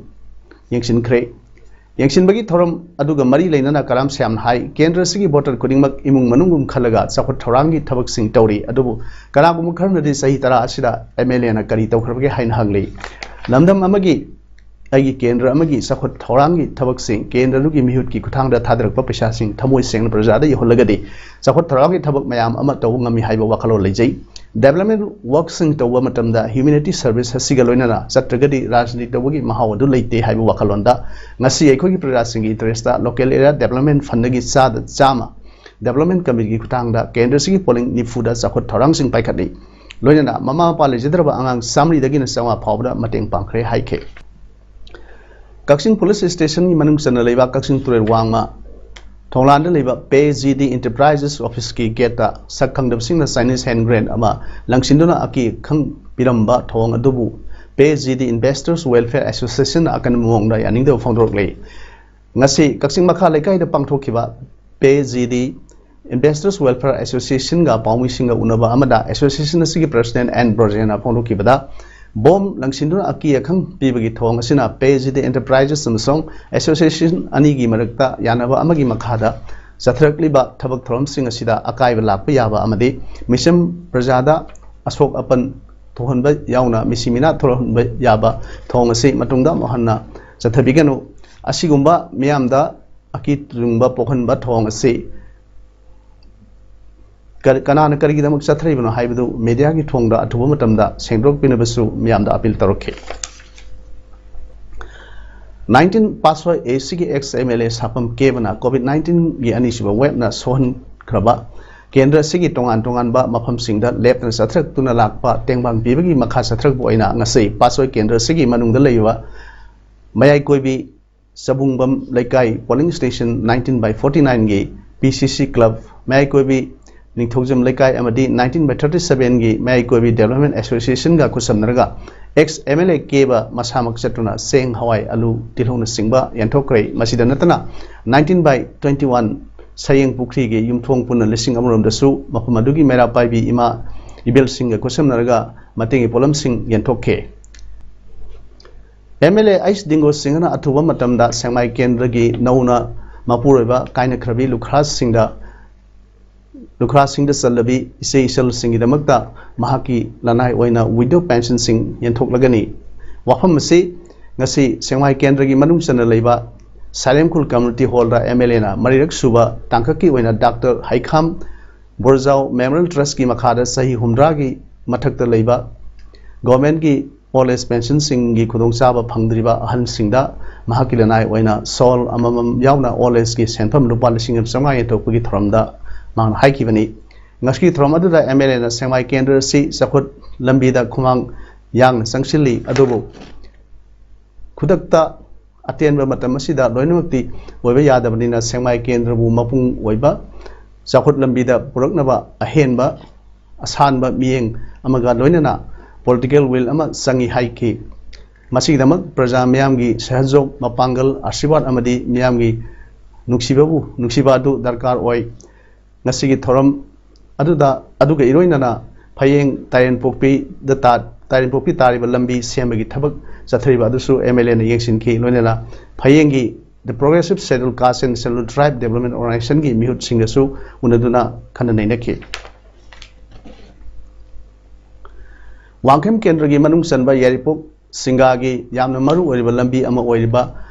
ꯌꯦꯡꯁꯤꯟꯈ꯭ꯔꯦ꯫ ꯌꯦꯡꯁꯤꯟꯕꯒꯤ ꯊꯧꯔꯝ ꯑꯗꯨꯒ ꯃꯔꯤ ꯂꯩꯅꯅ ꯀꯔꯥꯝ ꯁ꯭ꯌꯥꯝꯅ ꯍꯥꯏ, ꯀꯦꯟꯗ꯭ꯔ ꯑꯁꯤꯒꯤ ꯚꯣꯇꯔ ꯈꯨꯗꯤꯡꯃꯛ ꯏꯃꯨꯡ ꯃꯅꯨꯡꯒꯨꯝ ꯈꯜꯂꯒ ꯆꯥꯎꯈꯠ ꯊꯧꯔꯥꯡꯒꯤ ꯊꯕꯛꯁꯤꯡ ꯇꯧꯔꯤ, ꯑꯗꯨꯕꯨ ꯀꯅꯥꯒꯨꯝꯕ ꯈꯔꯅꯗꯤ ꯆꯍꯤ ꯇꯔꯥ ꯑꯁꯤꯗ ꯑꯦꯝ ꯑꯦꯜ ꯑꯦꯅ ꯀꯔꯤ ꯇꯧꯈ꯭ꯔꯕꯒꯦ ꯍꯥꯏꯅ ꯍꯪꯂꯤ꯫ ꯂꯝꯗꯝ ꯑꯃꯒꯤ, ꯑꯩꯒꯤ ꯀꯦꯟꯗ꯭ꯔ ꯑꯃꯒꯤ ꯆꯥꯎꯈꯠ ꯊꯧꯔꯥꯡꯒꯤ ꯊꯕꯛꯁꯤꯡ ꯀꯦꯟꯗ꯭ꯔ ꯑꯗꯨꯒꯤ ꯃꯤꯍꯨꯠꯀꯤ ꯈꯨꯠꯊꯥꯡꯗ ꯊꯥꯗꯔꯛꯄ ꯄꯩꯁꯥꯁꯤꯡ ꯊꯃꯣꯏ ꯁꯦꯡꯅ ꯄ꯭ꯔꯖꯥꯗ ꯌꯧꯍꯜꯂꯒꯗꯤ ꯆꯥꯎꯈꯠ ꯊꯧꯔꯥꯡꯒꯤ ꯊꯕꯛ ꯃꯌꯥꯝ ꯑꯃ ꯇꯧꯕ ꯉꯝꯃꯤ ꯍꯥꯏꯕ ꯋꯥꯈꯜꯂꯣꯟ ꯂꯩꯖꯩ꯫ ꯗꯦꯕꯂꯞꯃꯦꯟ ꯋꯥꯔꯛꯁꯤꯡ ꯇꯧꯕ ꯃꯇꯝꯗ ꯍ꯭ꯌꯨꯃꯦꯅꯤꯇꯤ ꯁꯔꯚꯤꯁ ꯑꯁꯤꯒ ꯂꯣꯏꯅꯅ ꯆꯠꯇ꯭ꯔꯒꯗꯤ ꯔꯥꯖꯅꯤꯇꯤ ꯇꯧꯕꯒꯤ ꯃꯍꯥꯎ ꯑꯗꯨ ꯂꯩꯇꯦ ꯍꯥꯏꯕ ꯋꯥꯈꯜꯂꯣꯟꯗ ꯉꯁꯤ ꯑꯩꯈꯣꯏꯒꯤ ꯄ꯭ꯔꯖꯥꯁꯤꯡꯒꯤ ꯏꯟꯇꯔꯦꯁꯇ ꯂꯣꯀꯦꯜ ꯑꯦꯔꯤꯌꯥ ꯗꯦꯕꯂꯞꯃꯦꯟ ꯐꯟꯗꯒꯤ ꯆꯥꯗ ꯆꯥꯝꯃ ꯗꯦꯕꯂꯞꯃꯦꯟ ꯀꯃꯤꯇꯤꯒꯤ ꯈꯨꯠꯊꯥꯡꯗ ꯀꯦꯟꯗ꯭ꯔꯁꯤꯒꯤ ꯄꯣꯂꯤꯡ ꯅꯤꯐꯨꯗ ꯆꯥꯎꯈꯠ ꯊꯧꯔꯥꯡꯁꯤꯡ ꯄꯥꯏꯈꯠꯂꯤ꯫ ꯂꯣꯏꯅꯅ ꯃꯃꯥ ꯃꯄꯥ ꯂꯩꯖꯗ꯭ꯔꯕ ꯑꯉꯥꯡ ꯆꯥꯃꯔꯤꯗꯒꯤꯅ ꯆꯥꯝꯃꯉꯥ ꯐꯥꯎꯕꯗ ꯃꯇꯦꯡ ꯄꯥꯡꯈ꯭ꯔꯦ ꯍꯥꯏꯈꯤ꯫ ꯀꯛꯆꯤꯡ ꯄꯨꯂꯤꯁ ꯁ꯭ꯇꯦꯁꯟꯒꯤ ꯃꯅꯨꯡ ꯆꯟꯅ ꯂꯩꯕ ꯀꯛꯆꯤꯡ ꯇꯨꯔꯦꯜ ꯋꯥꯡꯃ ꯊꯣꯡꯂꯥꯟꯗ ꯂꯩꯕ ꯄꯦ ꯖꯤ ꯗꯤ ꯏꯟꯇꯔꯄ꯭ꯔꯥꯏꯖꯦꯁ ꯑꯣꯐꯤꯁꯀꯤ ꯒꯦꯠꯇ ꯁꯛ ꯈꯪꯗꯕꯁꯤꯡꯅ ꯆꯥꯏꯅꯤꯁ ꯍꯦꯟ ꯒ꯭ꯔꯦꯟ ꯑꯃ ꯂꯪꯁꯤꯟꯗꯨꯅ ꯑꯀꯤ ꯑꯈꯪ ꯄꯤꯔꯝꯕ ꯊꯧꯑꯣꯡ ꯑꯗꯨꯕꯨ ꯄꯦ ꯖꯤ ꯗꯤ ꯏꯟꯚꯦꯁꯇꯔꯁ ꯋꯦꯜꯐꯤꯌꯔ ꯑꯦꯁꯣꯁꯤꯌꯦꯁꯟꯅ ꯑꯀꯟꯕ ꯃꯑꯣꯡꯗ ꯌꯥꯅꯤꯡꯗꯕ ꯐꯣꯡꯗꯣꯔꯛꯂꯤ꯫ ꯉꯁꯤ ꯀꯛꯆꯤꯡ ꯃꯈꯥ ꯂꯩꯀꯥꯏꯗ ꯄꯥꯡꯊꯣꯛꯈꯤꯕ ꯄꯦ ꯖꯤ ꯗꯤ ꯏꯟꯚꯦꯁꯇꯔꯁ ꯋꯦꯜꯐꯤꯌꯔ ꯑꯦꯁꯣꯁꯤꯌꯦꯁꯟꯒ ꯄꯥꯎꯃꯤꯁꯤꯡꯒ ꯎꯅꯕ ꯑꯃꯗ ꯑꯦꯁꯣꯁꯤꯌꯦꯁꯟ ꯑꯁꯤꯒꯤ ꯄ꯭ꯔꯁꯤꯗꯦꯟ ꯑꯦꯟ ꯕ꯭ꯔꯣꯖꯦꯟꯅ ꯐꯣꯡꯗꯣꯛꯈꯤꯕꯗ, ꯕꯣꯝ ꯂꯪꯁꯤꯟꯗꯨꯅ ꯑꯀꯤ ꯑꯈꯪ ꯄꯤꯕꯒꯤ ꯊꯧꯑꯣꯡ ꯑꯁꯤꯅ ꯄꯦ ꯖꯤ ꯗꯤ ꯏꯟꯇꯔꯄ꯭ꯔꯥꯏꯖꯦꯁ ꯑꯃꯁꯨꯡ ꯑꯦꯁꯣꯁꯤꯌꯦꯁꯟ ꯑꯅꯤꯒꯤ ꯃꯔꯛꯇ ꯌꯥꯅꯕ ꯑꯃꯒꯤ ꯃꯈꯥꯗ ꯆꯠꯊꯔꯛꯂꯤꯕ ꯊꯕꯛ ꯊꯧꯔꯝꯁꯤꯡ ꯑꯁꯤꯗ ꯑꯀꯥꯏꯕ ꯂꯥꯛꯄ ꯌꯥꯕ ꯑꯃꯗꯤ ꯃꯤꯁꯦꯝ ꯄ꯭ꯔꯖꯥꯗ ꯑꯁꯣꯛ ꯑꯄꯟ ꯊꯣꯛꯍꯟꯕ ꯌꯥꯎꯅ ꯃꯤꯁꯤ ꯃꯤꯅꯥ ꯊꯣꯛꯍꯟꯕ ꯌꯥꯕ ꯊꯧꯑꯣꯡ ꯑꯁꯤ ꯃꯇꯨꯡꯗ ꯑꯃꯨꯛ ꯍꯟꯅ ꯆꯠꯊꯕꯤꯒꯅꯨ꯫ ꯑꯁꯤꯒꯨꯝꯕ ꯃꯤꯌꯥꯝꯗ ꯑꯀꯤ ꯇꯨꯖꯨꯡꯕ ꯄꯣꯛꯍꯟꯕ ꯊꯧꯑꯣꯡ ꯑꯁꯤ ꯀꯔꯤ-, ꯀꯅꯥꯅ ꯀꯔꯤꯒꯤꯗꯃꯛ ꯆꯠꯊꯔꯤꯕꯅꯣ ꯍꯥꯏꯕꯗꯨ ꯃꯤꯗꯤꯌꯥꯒꯤ ꯊꯣꯡꯗ ꯑꯊꯨꯕ ꯃꯇꯝꯗ ꯁꯦꯡꯗꯣꯛꯄꯤꯅꯕꯁꯨ ꯃꯤꯌꯥꯝꯗ ꯑꯄꯤꯜ ꯇꯧꯔꯛꯈꯤ꯫ ꯅꯥꯏꯟꯇꯤꯟ ꯄꯥꯁꯣꯏ ꯑꯦꯁꯤꯒꯤ ꯑꯦꯛꯁ ꯑꯦꯝ ꯑꯦꯜ ꯑꯦ ꯁꯥꯄꯝ ꯀꯦꯕꯅ ꯀꯣꯚꯤꯗ ꯅꯥꯏꯟꯇꯤꯟꯒꯤ ꯑꯅꯤꯁꯨꯕ ꯋꯦꯕꯅ ꯁꯣꯛꯍꯟꯈ꯭ꯔꯕ ꯀꯦꯟꯗ꯭ꯔ ꯑꯁꯤꯒꯤ ꯇꯣꯉꯥꯟ ꯇꯣꯉꯥꯟꯕ ꯃꯐꯝꯁꯤꯡꯗ ꯂꯦꯞꯇꯅ ꯆꯠꯊꯔꯛꯇꯨꯅ ꯂꯥꯛꯄ ꯇꯦꯡꯕꯥꯡ ꯄꯤꯕꯒꯤ ꯃꯈꯥ ꯆꯠꯊꯔꯛꯄ ꯑꯣꯏꯅ ꯉꯁꯤ ꯄꯥꯁꯣꯏ ꯀꯦꯟꯗ꯭ꯔ ꯑꯁꯤꯒꯤ ꯃꯅꯨꯡꯗ ꯂꯩꯔꯤꯕ ꯃꯌꯥꯏ ꯀꯣꯏꯕꯤ ꯆꯕꯨꯡꯕꯝ ꯂꯩꯀꯥꯏ polling station nineteen by forty nineꯒꯤ P C C club ꯃꯌꯥꯏ ꯀꯣꯏꯕꯤ ꯅꯤꯡꯊꯧꯖꯝ ꯂꯩꯀꯥꯏ ꯑꯃꯗꯤ nineteen by thirty sevenꯒꯤ ꯃꯌꯥꯏ ꯀꯣꯏꯕꯤ development associationꯒ ꯈꯨꯠꯁꯝꯅꯔꯒ ꯑꯦꯛꯁ ꯑꯦꯝ ꯑꯦꯜ ꯑꯦ ꯀꯦꯕ ꯃꯁꯥꯃꯛ ꯆꯠꯇꯨꯅ ꯆꯦꯡ, ꯍꯋꯥꯏ, ꯑꯂꯨ, ꯇꯤꯜꯍꯧꯅꯆꯤꯡꯕ ꯌꯦꯟꯊꯣꯛꯈ꯭ꯔꯦ꯫ ꯃꯁꯤꯗ ꯅꯠꯇꯅ nineteen by twenty one ꯁꯌꯦꯡ ꯄꯨꯈ꯭ꯔꯤꯒꯤ ꯌꯨꯝꯊꯣꯡ ꯄꯨꯟꯅ ꯂꯤꯁꯤꯡ ꯑꯃꯔꯣꯝꯗꯁꯨ ꯃꯐꯝ ꯑꯗꯨꯒꯤ ꯃꯩꯔꯥ ꯄꯥꯏꯕꯤ ꯏꯃꯥ ꯏꯕꯦꯜꯁꯤꯡꯒ ꯈꯨꯠꯁꯝꯅꯔꯒ ꯃꯇꯦꯡꯒꯤ ꯄꯣꯠꯂꯝꯁꯤꯡ ꯌꯦꯟꯊꯣꯛꯈꯤ꯫ ꯑꯦꯝ ꯑꯦꯜ ꯑꯦ ꯑꯩꯆ ꯗꯤꯡꯒꯣ ꯁꯤꯡꯍꯅ ꯑꯊꯨꯕ ꯃꯇꯝꯗ ꯁꯦꯡꯃꯥꯏ ꯀꯦꯟꯗ꯭ꯔꯒꯤ ꯅꯧꯅ ꯃꯄꯨꯔꯣꯏꯕ ꯀꯥꯏꯅꯈ꯭ꯔꯕꯤ ꯂꯨꯈ꯭ꯔꯥꯁꯤꯡꯗ, ꯂꯨꯈ꯭ꯔꯥꯁꯤꯡꯗ ꯆꯜꯂꯕꯤ ꯏꯆꯦ ꯏꯆꯜꯁꯤꯡꯒꯤꯗꯃꯛꯇ ꯃꯍꯥꯛꯀꯤ ꯂꯅꯥꯏ ꯑꯣꯏꯅ widow pensionꯁꯤꯡ ꯌꯦꯟꯊꯣꯛꯂꯒꯅꯤ꯫ ꯋꯥꯐꯝ ꯑꯁꯤ ꯉꯁꯤ ꯁꯦꯡꯃꯥꯏ ꯀꯦꯟꯗ꯭ꯔꯒꯤ ꯃꯅꯨꯡ ꯆꯟꯅ ꯂꯩꯕ ꯁꯥꯏꯂꯦꯝꯈꯨꯜ community hallꯗ ꯑꯦꯝ ꯑꯦꯜ ꯑꯦꯅ ꯃꯔꯤꯔꯛ ꯁꯨꯕ ꯇꯥꯡꯀꯛꯀꯤ ꯑꯣꯏꯅ ꯗꯥꯛꯇꯔ ꯍꯩꯈꯥꯝ ꯕꯣꯔꯖꯥꯎ Memorial Trustꯀꯤ ꯃꯈꯥꯗ ꯆꯍꯤ ꯍꯨꯝꯗ꯭ꯔꯥꯒꯤ ꯃꯊꯛꯇ ꯂꯩꯕ governmentꯀꯤ old age pensionꯁꯤꯡꯒꯤ ꯈꯨꯗꯣꯡꯆꯥꯕ ꯐꯪꯗ꯭ꯔꯤꯕ ꯑꯍꯜꯁꯤꯡꯗ ꯃꯍꯥꯛꯀꯤ ꯂꯅꯥꯏ ꯑꯣꯏꯅ ꯁꯣꯜ ꯑꯃꯃꯝ ꯌꯥꯎꯅ old ageꯀꯤ ꯁꯦꯟꯐꯝ ꯂꯨꯄꯥ ꯂꯤꯁꯤꯡ ꯑꯃ ꯆꯥꯝꯃꯉꯥ ꯌꯦꯟꯊꯣꯛꯄꯒꯤ ꯊꯧꯔꯝꯗ ꯃꯍꯥꯛꯅ ꯍꯥꯏꯈꯤꯕꯅꯤ꯫ ꯉꯁꯤꯒꯤ ꯊꯧꯔꯝ ꯑꯗꯨꯗ ꯑꯦꯝ ꯑꯦꯜ ꯑꯦꯅ ꯁꯦꯡꯃꯥꯏ ꯀꯦꯟꯗ꯭ꯔ ꯑꯁꯤ ꯆꯥꯎꯈꯠ ꯂꯝꯕꯤꯗ ꯈꯨꯃꯥꯡ ꯌꯥꯡꯅ ꯆꯪꯁꯤꯜꯂꯤ, ꯑꯗꯨꯕꯨ ꯈꯨꯗꯛꯇ ꯑꯇꯦꯟꯕ ꯃꯇꯝ ꯑꯁꯤꯗ ꯂꯣꯏꯅꯃꯛꯇꯤ ꯑꯣꯏꯕ ꯌꯥꯗꯕꯅꯤꯅ ꯁꯦꯡꯃꯥꯏ ꯀꯦꯟꯗ꯭ꯔꯕꯨ ꯃꯄꯨꯡ ꯑꯣꯏꯕ ꯆꯥꯎꯈꯠ ꯂꯝꯕꯤꯗ ꯄꯨꯔꯛꯅꯕ ꯑꯍꯦꯟꯕ ꯑꯁꯥꯟꯕ ꯃꯤꯠꯌꯦꯡ ꯑꯃꯒ ꯂꯣꯏꯅꯅ political will ꯑꯃ ꯆꯪꯏ ꯍꯥꯏꯈꯤ꯫ ꯃꯁꯤꯒꯤꯗꯃꯛ ꯄ꯭ꯔꯖꯥ ꯃꯤꯌꯥꯝꯒꯤ ꯁꯍꯖꯣꯛ, ꯃꯄꯥꯡꯒꯜ, ꯑꯥꯁꯤꯔꯕꯥꯗ ꯑꯃꯗꯤ ꯃꯤꯌꯥꯝꯒꯤ ꯅꯨꯡꯁꯤꯕꯕꯨ, ꯅꯨꯡꯁꯤꯕ ꯑꯗꯨ ꯗꯔꯀꯥꯔ ꯑꯣꯏ꯫ ꯉꯁꯤꯒꯤ ꯊꯧꯔꯝ ꯑꯗꯨꯗ, ꯑꯗꯨꯒ ꯏꯔꯣꯏꯅꯅ ꯐꯌꯦꯡ ꯇꯥꯏꯔꯦꯟꯄꯣꯛꯄꯤꯗ ꯇꯥ-, ꯇꯥꯏꯔꯦꯟꯄꯣꯛꯄꯤ ꯇꯥꯔꯤꯕ ꯂꯝꯕꯤ ꯁꯦꯝꯕꯒꯤ ꯊꯕꯛ ꯆꯠꯊꯔꯤꯕ ꯑꯗꯨꯁꯨ ꯑꯦꯝ ꯑꯦꯜ ꯑꯦꯅ ꯌꯦꯡꯁꯤꯟꯈꯤ꯫ ꯂꯣꯏꯅꯅ ꯐꯌꯦꯡꯒꯤ The Progressive Scheduled Caste and Scheduled Tribe Development Organizationꯒꯤ ꯃꯤꯍꯨꯠꯁꯤꯡꯒꯁꯨ ꯎꯅꯗꯨꯅ ꯈꯟꯅ ꯅꯩꯅꯈꯤ꯫ ꯋꯥꯡꯈꯦꯝ ꯀꯦꯟꯗ꯭ꯔꯒꯤ ꯃꯅꯨꯡ ꯆꯟꯕ ꯌꯥꯏꯔꯤꯄꯣꯛ ꯁꯤꯡꯒꯥꯒꯤ ꯌꯥꯝꯅ ꯃꯔꯨ ꯑꯣꯏꯔꯤꯕ ꯂꯝꯕꯤ ꯑꯃ ꯑꯣꯏꯔꯤꯕ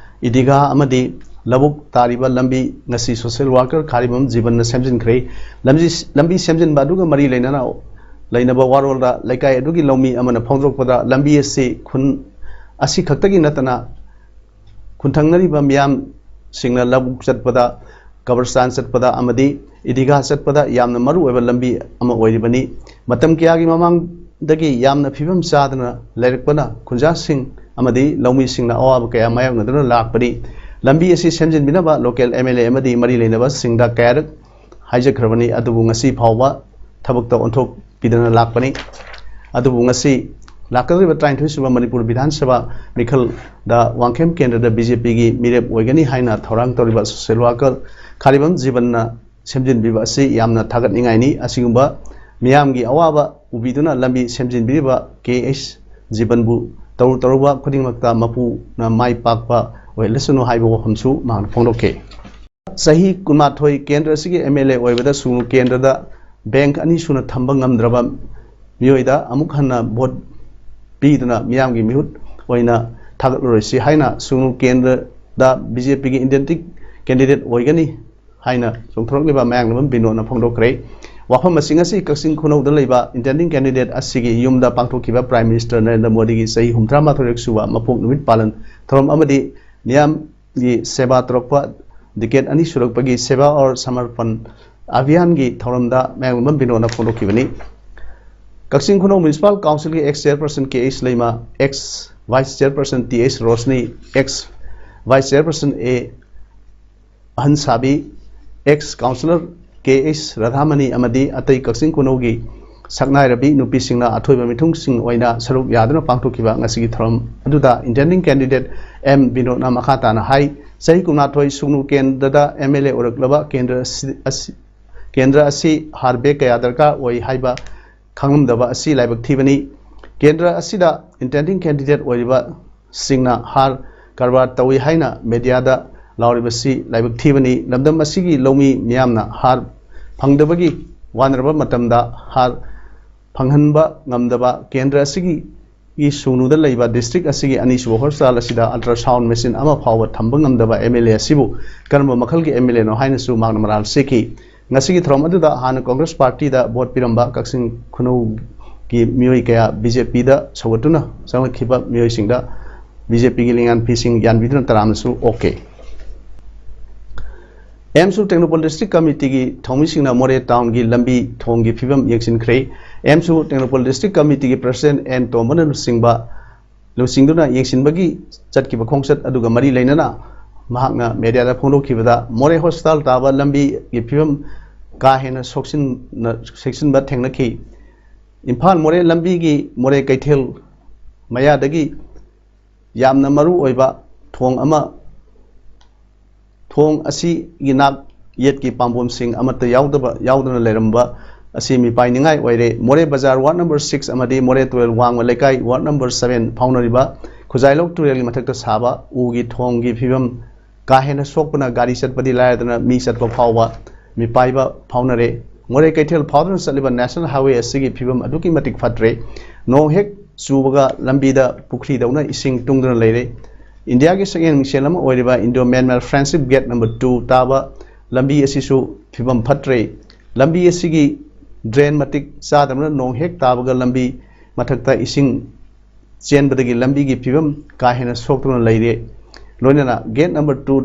ꯏꯗꯤꯒꯥ ꯑꯃꯗꯤ ꯂꯧꯕꯨꯛ ꯇꯥꯔꯤꯕ ꯂꯝꯕꯤ ꯉꯁꯤ social worker ꯈꯥꯔꯤꯕꯝ ꯖꯤꯕꯟꯅ ꯁꯦꯝꯖꯤꯟꯈ꯭ꯔꯦ꯫ ꯂꯝꯕꯤ, ꯂꯝꯕꯤ ꯁꯦꯝꯖꯤꯟꯕ ꯑꯗꯨꯒ ꯃꯔꯤ ꯂꯩꯅꯅ ꯂꯩꯅꯕ ꯋꯥꯔꯣꯜꯗ ꯂꯩꯀꯥꯏ ꯑꯗꯨꯒꯤ ꯂꯧꯃꯤ ꯑꯃꯅ ꯐꯣꯡꯗꯣꯔꯛꯄꯗ, ꯂꯝꯕꯤ ꯑꯁꯤ ꯈꯨꯟ ꯑꯁꯤ ꯈꯛꯇꯒꯤ ꯅꯠꯇꯅ ꯈꯨꯟꯊꯪꯅꯔꯤꯕ ꯃꯤꯌꯥꯝꯁꯤꯡꯅ ꯂꯧꯕꯨꯛ ꯆꯠꯄꯗ, ꯀꯕꯔꯁꯇꯥꯟ ꯆꯠꯄꯗ ꯑꯃꯗꯤ ꯏꯗꯤꯒꯥ ꯆꯠꯄꯗ ꯌꯥꯝꯅ ꯃꯔꯨ ꯑꯣꯏꯕ ꯂꯝꯕꯤ ꯑꯃ ꯑꯣꯏꯔꯤꯕꯅꯤ꯫ ꯃꯇꯝ ꯀꯌꯥꯒꯤ ꯃꯃꯥꯡꯗꯒꯤ ꯌꯥꯝꯅ ꯐꯤꯕꯝ ꯆꯥꯗꯅ ꯂꯩꯔꯛꯄꯅ ꯈꯨꯟꯖꯥꯁꯤꯡ ꯑꯃꯗꯤ ꯂꯧꯃꯤꯁꯤꯡꯅ ꯑꯋꯥꯕ ꯀꯌꯥ ꯃꯥꯌꯣꯛꯅꯗꯨꯅ ꯂꯥꯛꯄꯅꯤ꯫ ꯂꯝꯕꯤ ꯑꯁꯤ ꯁꯦꯝꯖꯤꯟꯕꯤꯅꯕ local M L A ꯑꯃꯗꯤ ꯃꯔꯤ ꯂꯩꯅꯕꯁꯤꯡꯗ ꯀꯌꯥꯔꯛ ꯍꯥꯏꯖꯈ꯭ꯔꯕꯅꯤ, ꯑꯗꯨꯕꯨ ꯉꯁꯤ ꯐꯥꯎꯕ ꯊꯕꯛꯇ ꯑꯣꯟꯊꯣꯛꯄꯤꯗꯅ ꯂꯥꯛꯄꯅꯤ꯫ ꯑꯗꯨꯕꯨ ꯉꯁꯤ ꯂꯥꯛꯀꯗꯧꯔꯤꯕ ꯇꯔꯥꯅꯤꯊꯣꯏ ꯁꯨꯕ ꯃꯅꯤꯄꯨꯔ ꯕꯤꯙꯥꯟ ꯁꯚꯥ ꯃꯤꯈꯜꯗ ꯋꯥꯡꯈꯦꯝ ꯀꯦꯟꯗ꯭ꯔꯗ B J P ꯒꯤ ꯃꯤꯔꯦꯞ ꯑꯣꯏꯒꯅꯤ ꯍꯥꯏꯅ ꯊꯧꯔꯥꯡ ꯇꯧꯔꯤꯕ social worker ꯈꯥꯔꯤꯕꯝ ꯖꯤꯕꯟꯅ ꯁꯦꯝꯖꯤꯟꯕꯤꯕ ꯑꯁꯤ ꯌꯥꯝꯅ ꯊꯥꯒꯠꯅꯤꯡꯉꯥꯏꯅꯤ꯫ ꯑꯁꯤꯒꯨꯝꯕ ꯃꯤꯌꯥꯝꯒꯤ ꯑꯋꯥꯕ ꯎꯕꯤꯗꯨꯅ ꯂꯝꯕꯤ ꯁꯦꯝꯖꯤꯟꯕꯤꯔꯤꯕ K H ꯖꯤꯕꯟꯕꯨ ꯇꯧꯔꯨ ꯇꯧꯔꯨꯕ ꯈꯨꯗꯤꯡꯃꯛꯇ ꯃꯄꯨꯅ ꯃꯥꯏ ꯄꯥꯛꯄ ꯑꯣꯏꯍꯜꯂꯁꯅꯨ ꯍꯥꯏꯕ ꯋꯥꯐꯝꯁꯨ ꯃꯍꯥꯛꯅ ꯐꯣꯡꯗꯣꯛꯈꯤ꯫ ꯆꯍꯤ ꯀꯨꯟꯃꯥꯊꯣꯏ ꯀꯦꯟꯗ꯭ꯔ ꯑꯁꯤꯒꯤ M L A ꯑꯣꯏꯕꯗ ꯁꯨꯡꯅꯨ ꯀꯦꯟꯗ꯭ꯔꯗ bank ꯑꯅꯤ ꯁꯨꯅ ꯊꯝꯕ ꯉꯝꯗ꯭ꯔꯕ ꯃꯤꯑꯣꯏꯗ ꯑꯃꯨꯛ ꯍꯟꯅ vote ꯄꯤꯗꯨꯅ ꯃꯤꯌꯥꯝꯒꯤ ꯃꯤꯍꯨꯠ ꯑꯣꯏꯅ ꯊꯥꯒꯠꯂꯔꯣꯏꯁꯤ ꯍꯥꯏꯅ ꯁꯨꯡꯅꯨ ꯀꯦꯟꯗ꯭ꯔꯗ B J P ꯒꯤ intending candidate ꯑꯣꯏꯒꯅꯤ ꯍꯥꯏꯅ ꯆꯣꯡꯊꯣꯔꯛꯂꯤꯕ ꯃꯌꯥꯡꯂꯝꯕꯝ ꯕꯤꯅꯣꯗꯅ ꯐꯣꯡꯗꯣꯛꯈ꯭ꯔꯦ꯫ ꯋꯥꯐꯝ ꯑꯁꯤꯡ ꯑꯁꯤ ꯀꯛꯆꯤꯡ ꯈꯨꯅꯧꯗ ꯂꯩꯕ intending candidate ꯑꯁꯤꯒꯤ ꯌꯨꯝꯗ ꯄꯥꯡꯊꯣꯛꯈꯤꯕ Prime Minister ꯅꯔꯦꯟꯗ꯭ꯔ ꯃꯣꯗꯤꯒꯤ ꯆꯍꯤ ꯍꯨꯝꯐꯨꯇꯔꯥ ꯃꯥꯊꯣꯏꯔꯛ ꯁꯨꯕ ꯃꯄꯣꯛ ꯅꯨꯃꯤꯠ ꯄꯥꯂꯟ ꯊꯧꯔꯝ ꯑꯃꯗꯤ ꯃꯤꯌꯥꯝꯒꯤ ꯁꯦꯕꯥ ꯇꯧꯔꯛꯄ decade ꯑꯅꯤ ꯁꯨꯔꯛꯄꯒꯤ ꯁꯦꯕꯥ ꯑꯣꯔ ꯁꯃꯔꯄꯟ ꯑꯚꯤꯌꯥꯟꯒꯤ ꯊꯧꯔꯝꯗ ꯃꯌꯥꯡꯂꯝꯕꯝ ꯕꯤꯅꯣꯗꯅ ꯐꯣꯡꯗꯣꯛꯈꯤꯕꯅꯤ꯫ ꯀꯛꯆꯤꯡ ꯈꯨꯅꯧ Municipal Council ꯒꯤ ex chairperson K H Leima, ex vice chairperson T H Roshni, ex vice chairperson A ꯑꯍꯟꯁꯥꯕꯤ, ex councillor K H ꯔꯥꯙꯥꯃꯅꯤ ꯑꯃꯗꯤ ꯑꯇꯩ ꯀꯛꯆꯤꯡ ꯈꯨꯅꯧꯒꯤ ꯁꯛꯅꯥꯏꯔꯕꯤ ꯅꯨꯄꯤꯁꯤꯡꯅ ꯑꯊꯣꯏꯕ ꯃꯤꯊꯨꯡꯁꯤꯡ ꯑꯣꯏꯅ ꯁꯔꯨꯛ ꯌꯥꯗꯨꯅ ꯄꯥꯡꯊꯣꯛꯈꯤꯕ ꯉꯁꯤꯒꯤ ꯊꯧꯔꯝ ꯑꯗꯨꯗ intending candidate M ꯕꯤꯅꯣꯗꯅ ꯃꯈꯥ ꯇꯥꯅ ꯍꯥꯏ, ꯆꯍꯤ ꯀꯨꯟꯃꯥꯊꯣꯏ ꯁꯨꯡꯅꯨ ꯀꯦꯟꯗ꯭ꯔꯗ M L A ꯑꯣꯏꯔꯛꯂꯕ ꯀꯦꯟꯗ꯭ꯔ ꯑꯁꯤ, ꯑꯁꯤ, ꯀꯦꯟꯗ꯭ꯔ ꯑꯁꯤ ꯍꯥꯔ bag ꯀꯌꯥ ꯗꯔꯀꯥꯔ ꯑꯣꯏ ꯍꯥꯏꯕ ꯈꯪꯂꯝꯗꯕ ꯑꯁꯤ ꯂꯥꯏꯕꯛ ꯊꯤꯕꯅꯤ꯫ ꯀꯦꯟꯗ꯭ꯔ ꯑꯁꯤꯗ intending candidate ꯑꯣꯏꯔꯤꯕꯁꯤꯡꯅ ꯍꯥꯔ ꯀꯔꯕꯥꯔ ꯇꯧꯏ ꯍꯥꯏꯅ media ꯗ ꯂꯥꯎꯔꯤꯕꯁꯤ ꯂꯥꯏꯕꯛ ꯊꯤꯕꯅꯤ꯫ ꯂꯝꯗꯝ ꯑꯁꯤꯒꯤ ꯂꯧꯃꯤ ꯃꯤꯌꯥꯝꯅ ꯍꯥꯔ ꯐꯪꯗꯕꯒꯤ ꯋꯥꯅꯔꯕ ꯃꯇꯝꯗ ꯍꯥꯔ ꯐꯪꯍꯟꯕ ꯉꯝꯗꯕ ꯀꯦꯟꯗ꯭ꯔ ꯑꯁꯤꯒꯤ ꯒꯤ ꯁꯨꯅꯨꯗ ꯂꯩꯕ ꯗꯤꯁꯇ꯭ꯔꯤꯛ ꯑꯁꯤꯒꯤ ꯑꯅꯤꯁꯨꯕ ꯍꯣꯁꯄꯤꯇꯥꯜ ꯑꯁꯤꯗ ꯑꯜꯇ꯭ꯔꯥꯁꯥꯎꯟ ꯃꯦꯆꯤꯟ ꯑꯃ ꯐꯥꯎꯕ ꯊꯝꯕ ꯉꯝꯗꯕ ꯑꯦꯝ ꯑꯦꯜ ꯑꯦ ꯑꯁꯤꯕꯨ ꯀꯔꯝꯕ ꯃꯈꯜꯒꯤ ꯑꯦꯝ ꯑꯦꯜ ꯑꯦꯅꯣ ꯍꯥꯏꯅꯁꯨ ꯃꯍꯥꯛꯅ ꯃꯔꯥꯜ ꯁꯤꯈꯤ꯫ ꯉꯁꯤꯒꯤ ꯊꯧꯔꯝ ꯑꯗꯨꯗ ꯍꯥꯟꯅ ꯀꯣꯡꯒ꯭ꯔꯦꯁ ꯄꯥꯔꯇꯤꯗ ꯚꯣꯠ ꯄꯤꯔꯝꯕ ꯀꯛꯆꯤꯡ ꯈꯨꯅꯧꯒꯤ ꯃꯤꯑꯣꯏ ꯀꯌꯥ ꯕꯤ ꯖꯦ ꯄꯤꯗ ꯁꯧꯒꯠꯇꯨꯅ ꯆꯪꯂꯛꯈꯤꯕ ꯃꯤꯑꯣꯏꯁꯤꯡꯗ ꯕꯤ ꯖꯦ ꯄꯤꯒꯤ ꯂꯤꯡꯌꯥꯟ ꯐꯤꯁꯤꯡ ꯌꯥꯟꯕꯤꯗꯨꯅ ꯇꯔꯥꯝꯅꯁꯨ ꯑꯣꯛꯈꯤ꯫ ꯑꯦꯝꯁꯨ ꯇꯦꯡꯅꯧꯄꯜ ꯗꯤꯁꯇ꯭ꯔꯤꯛ ꯀꯃꯤꯇꯤꯒꯤ ꯊꯧꯃꯤꯁꯤꯡꯅ ꯃꯣꯔꯦ ꯇꯥꯎꯟꯒꯤ ꯂꯝꯕꯤ ꯊꯣꯡꯒꯤ ꯐꯤꯕꯝ ꯌꯦꯡꯁꯤꯟꯈ꯭ꯔꯦ꯫ ꯑꯦꯝꯁꯨ ꯇꯦꯡꯅꯧꯄꯜ ꯗꯤꯁꯇ꯭ꯔꯤꯛ ꯀꯃꯤꯇꯤꯒꯤ ꯄ꯭ꯔꯁꯤꯗꯦꯟ ꯑꯦꯟ ꯇꯣꯝꯕꯅ ꯂꯨꯆꯤꯡꯕ ꯂꯨꯆꯤꯡꯗꯨꯅ ꯌꯦꯡꯁꯤꯟꯕꯒꯤ ꯆꯠꯈꯤꯕ ꯈꯣꯡꯆꯠ ꯑꯗꯨꯒ ꯃꯔꯤ ꯂꯩꯅꯅ ꯃꯍꯥꯛꯅ ꯃꯦꯗꯤꯌꯥꯗ ꯐꯣꯡꯗꯣꯛꯈꯤꯕꯗ ꯃꯣꯔꯦ ꯍꯣꯁꯄꯤꯇꯥꯜ ꯇꯥꯕ ꯂꯝꯕꯤꯒꯤ ꯐꯤꯕꯝ ꯀꯥ ꯍꯦꯟꯅ ꯁꯣꯛꯆꯤꯟꯅ ꯁꯦꯛꯆꯤꯟꯕ ꯊꯦꯡꯅꯈꯤ꯫ ꯏꯝꯐꯥꯜ ꯃꯣꯔꯦ ꯂꯝꯕꯤꯒꯤ ꯃꯣꯔꯦ ꯀꯩꯊꯦꯜ ꯃꯌꯥꯗꯒꯤ ꯌꯥꯝꯅ ꯃꯔꯨ ꯑꯣꯏꯕ ꯊꯣꯡ ꯑꯃ ꯊꯣꯡ ꯑꯁꯤꯒꯤ ꯅꯥꯛ ꯌꯦꯠꯀꯤ ꯄꯥꯝꯕꯣꯝꯁꯤꯡ ꯑꯃꯠꯇ ꯌꯥꯎꯗꯕ ꯌꯥꯎꯗꯅ ꯂꯩꯔꯝꯕ ꯑꯁꯤ ꯃꯤꯄꯥꯏꯅꯤꯡꯉꯥꯏ ꯑꯣꯏꯔꯦ꯫ ꯃꯣꯔꯦ ꯕꯖꯥꯔ ꯋꯥꯔꯗ ꯅꯝꯕꯔ ꯁꯤꯛꯁ ꯑꯃꯗꯤ ꯃꯣꯔꯦ ꯇꯨꯔꯦꯜ ꯋꯥꯡꯃ ꯂꯩꯀꯥꯏ ꯋꯥꯔꯗ ꯅꯝꯕꯔ ꯁꯚꯦꯟ ꯐꯥꯎꯅꯔꯤꯕ ꯈꯨꯖꯥꯏꯂꯣꯛ ꯇꯨꯔꯦꯜꯒꯤ ꯃꯊꯛꯇ ꯁꯥꯕ ꯎꯒꯤ ꯊꯣꯡꯒꯤ ꯐꯤꯕꯝ ꯀꯥ ꯍꯦꯟꯅ ꯁꯣꯛꯄꯅ ꯒꯥꯔꯤ ꯆꯠꯄꯗꯤ ꯂꯥꯏꯔꯗꯅ ꯃꯤ ꯆꯠꯄ ꯐꯥꯎꯕ ꯃꯤꯄꯥꯏꯕ ꯐꯥꯎꯅꯔꯦ꯫ ꯃꯣꯔꯦ ꯀꯩꯊꯦꯜ ꯐꯥꯎꯗꯨꯅ ꯆꯠꯂꯤꯕ ꯅꯦꯁꯅꯦꯜ ꯍꯥꯏꯋꯦ ꯑꯁꯤꯒꯤ ꯐꯤꯕꯝ ꯑꯗꯨꯛꯀꯤ ꯃꯇꯤꯛ ꯐꯠꯇ꯭ꯔꯦ꯫ ꯅꯣꯡ ꯍꯦꯛ ꯆꯨꯕꯒ ꯂꯝꯕꯤꯗ ꯄꯨꯈ꯭ꯔꯤꯗꯧꯅ ꯏꯁꯤꯡ ꯇꯨꯡꯗꯨꯅ ꯂꯩꯔꯦ꯫ ꯏꯟꯗꯤꯌꯥꯒꯤ ꯁꯛꯌꯦꯡ ꯃꯤꯡꯁꯦꯜ ꯑꯃ ꯑꯣꯏꯔꯤꯕ Indo Myanmar friendship gate number two ꯇꯥꯕ ꯂꯝꯕꯤ ꯑꯁꯤꯁꯨ ꯐꯤꯕꯝ ꯐꯠꯇ꯭ꯔꯦ꯫ ꯂꯝꯕꯤ ꯑꯁꯤꯒꯤ ꯗ꯭ꯔꯦꯟ ꯃꯇꯤꯛ ꯆꯥꯗꯕꯅ ꯅꯣꯡ ꯍꯦꯛ ꯇꯥꯕꯒ ꯂꯝꯕꯤ ꯃꯊꯛꯇ ꯏꯁꯤꯡ ꯆꯦꯟꯕꯗꯒꯤ ꯂꯝꯕꯤꯒꯤ ꯐꯤꯕꯝ ꯀꯥ ꯍꯦꯟꯅ ꯁꯣꯛꯇꯨꯅ ꯂꯩꯔꯦ꯫ ꯂꯣꯏꯅꯅ ꯒꯦꯠ ꯅꯝꯕꯔ ꯇꯨ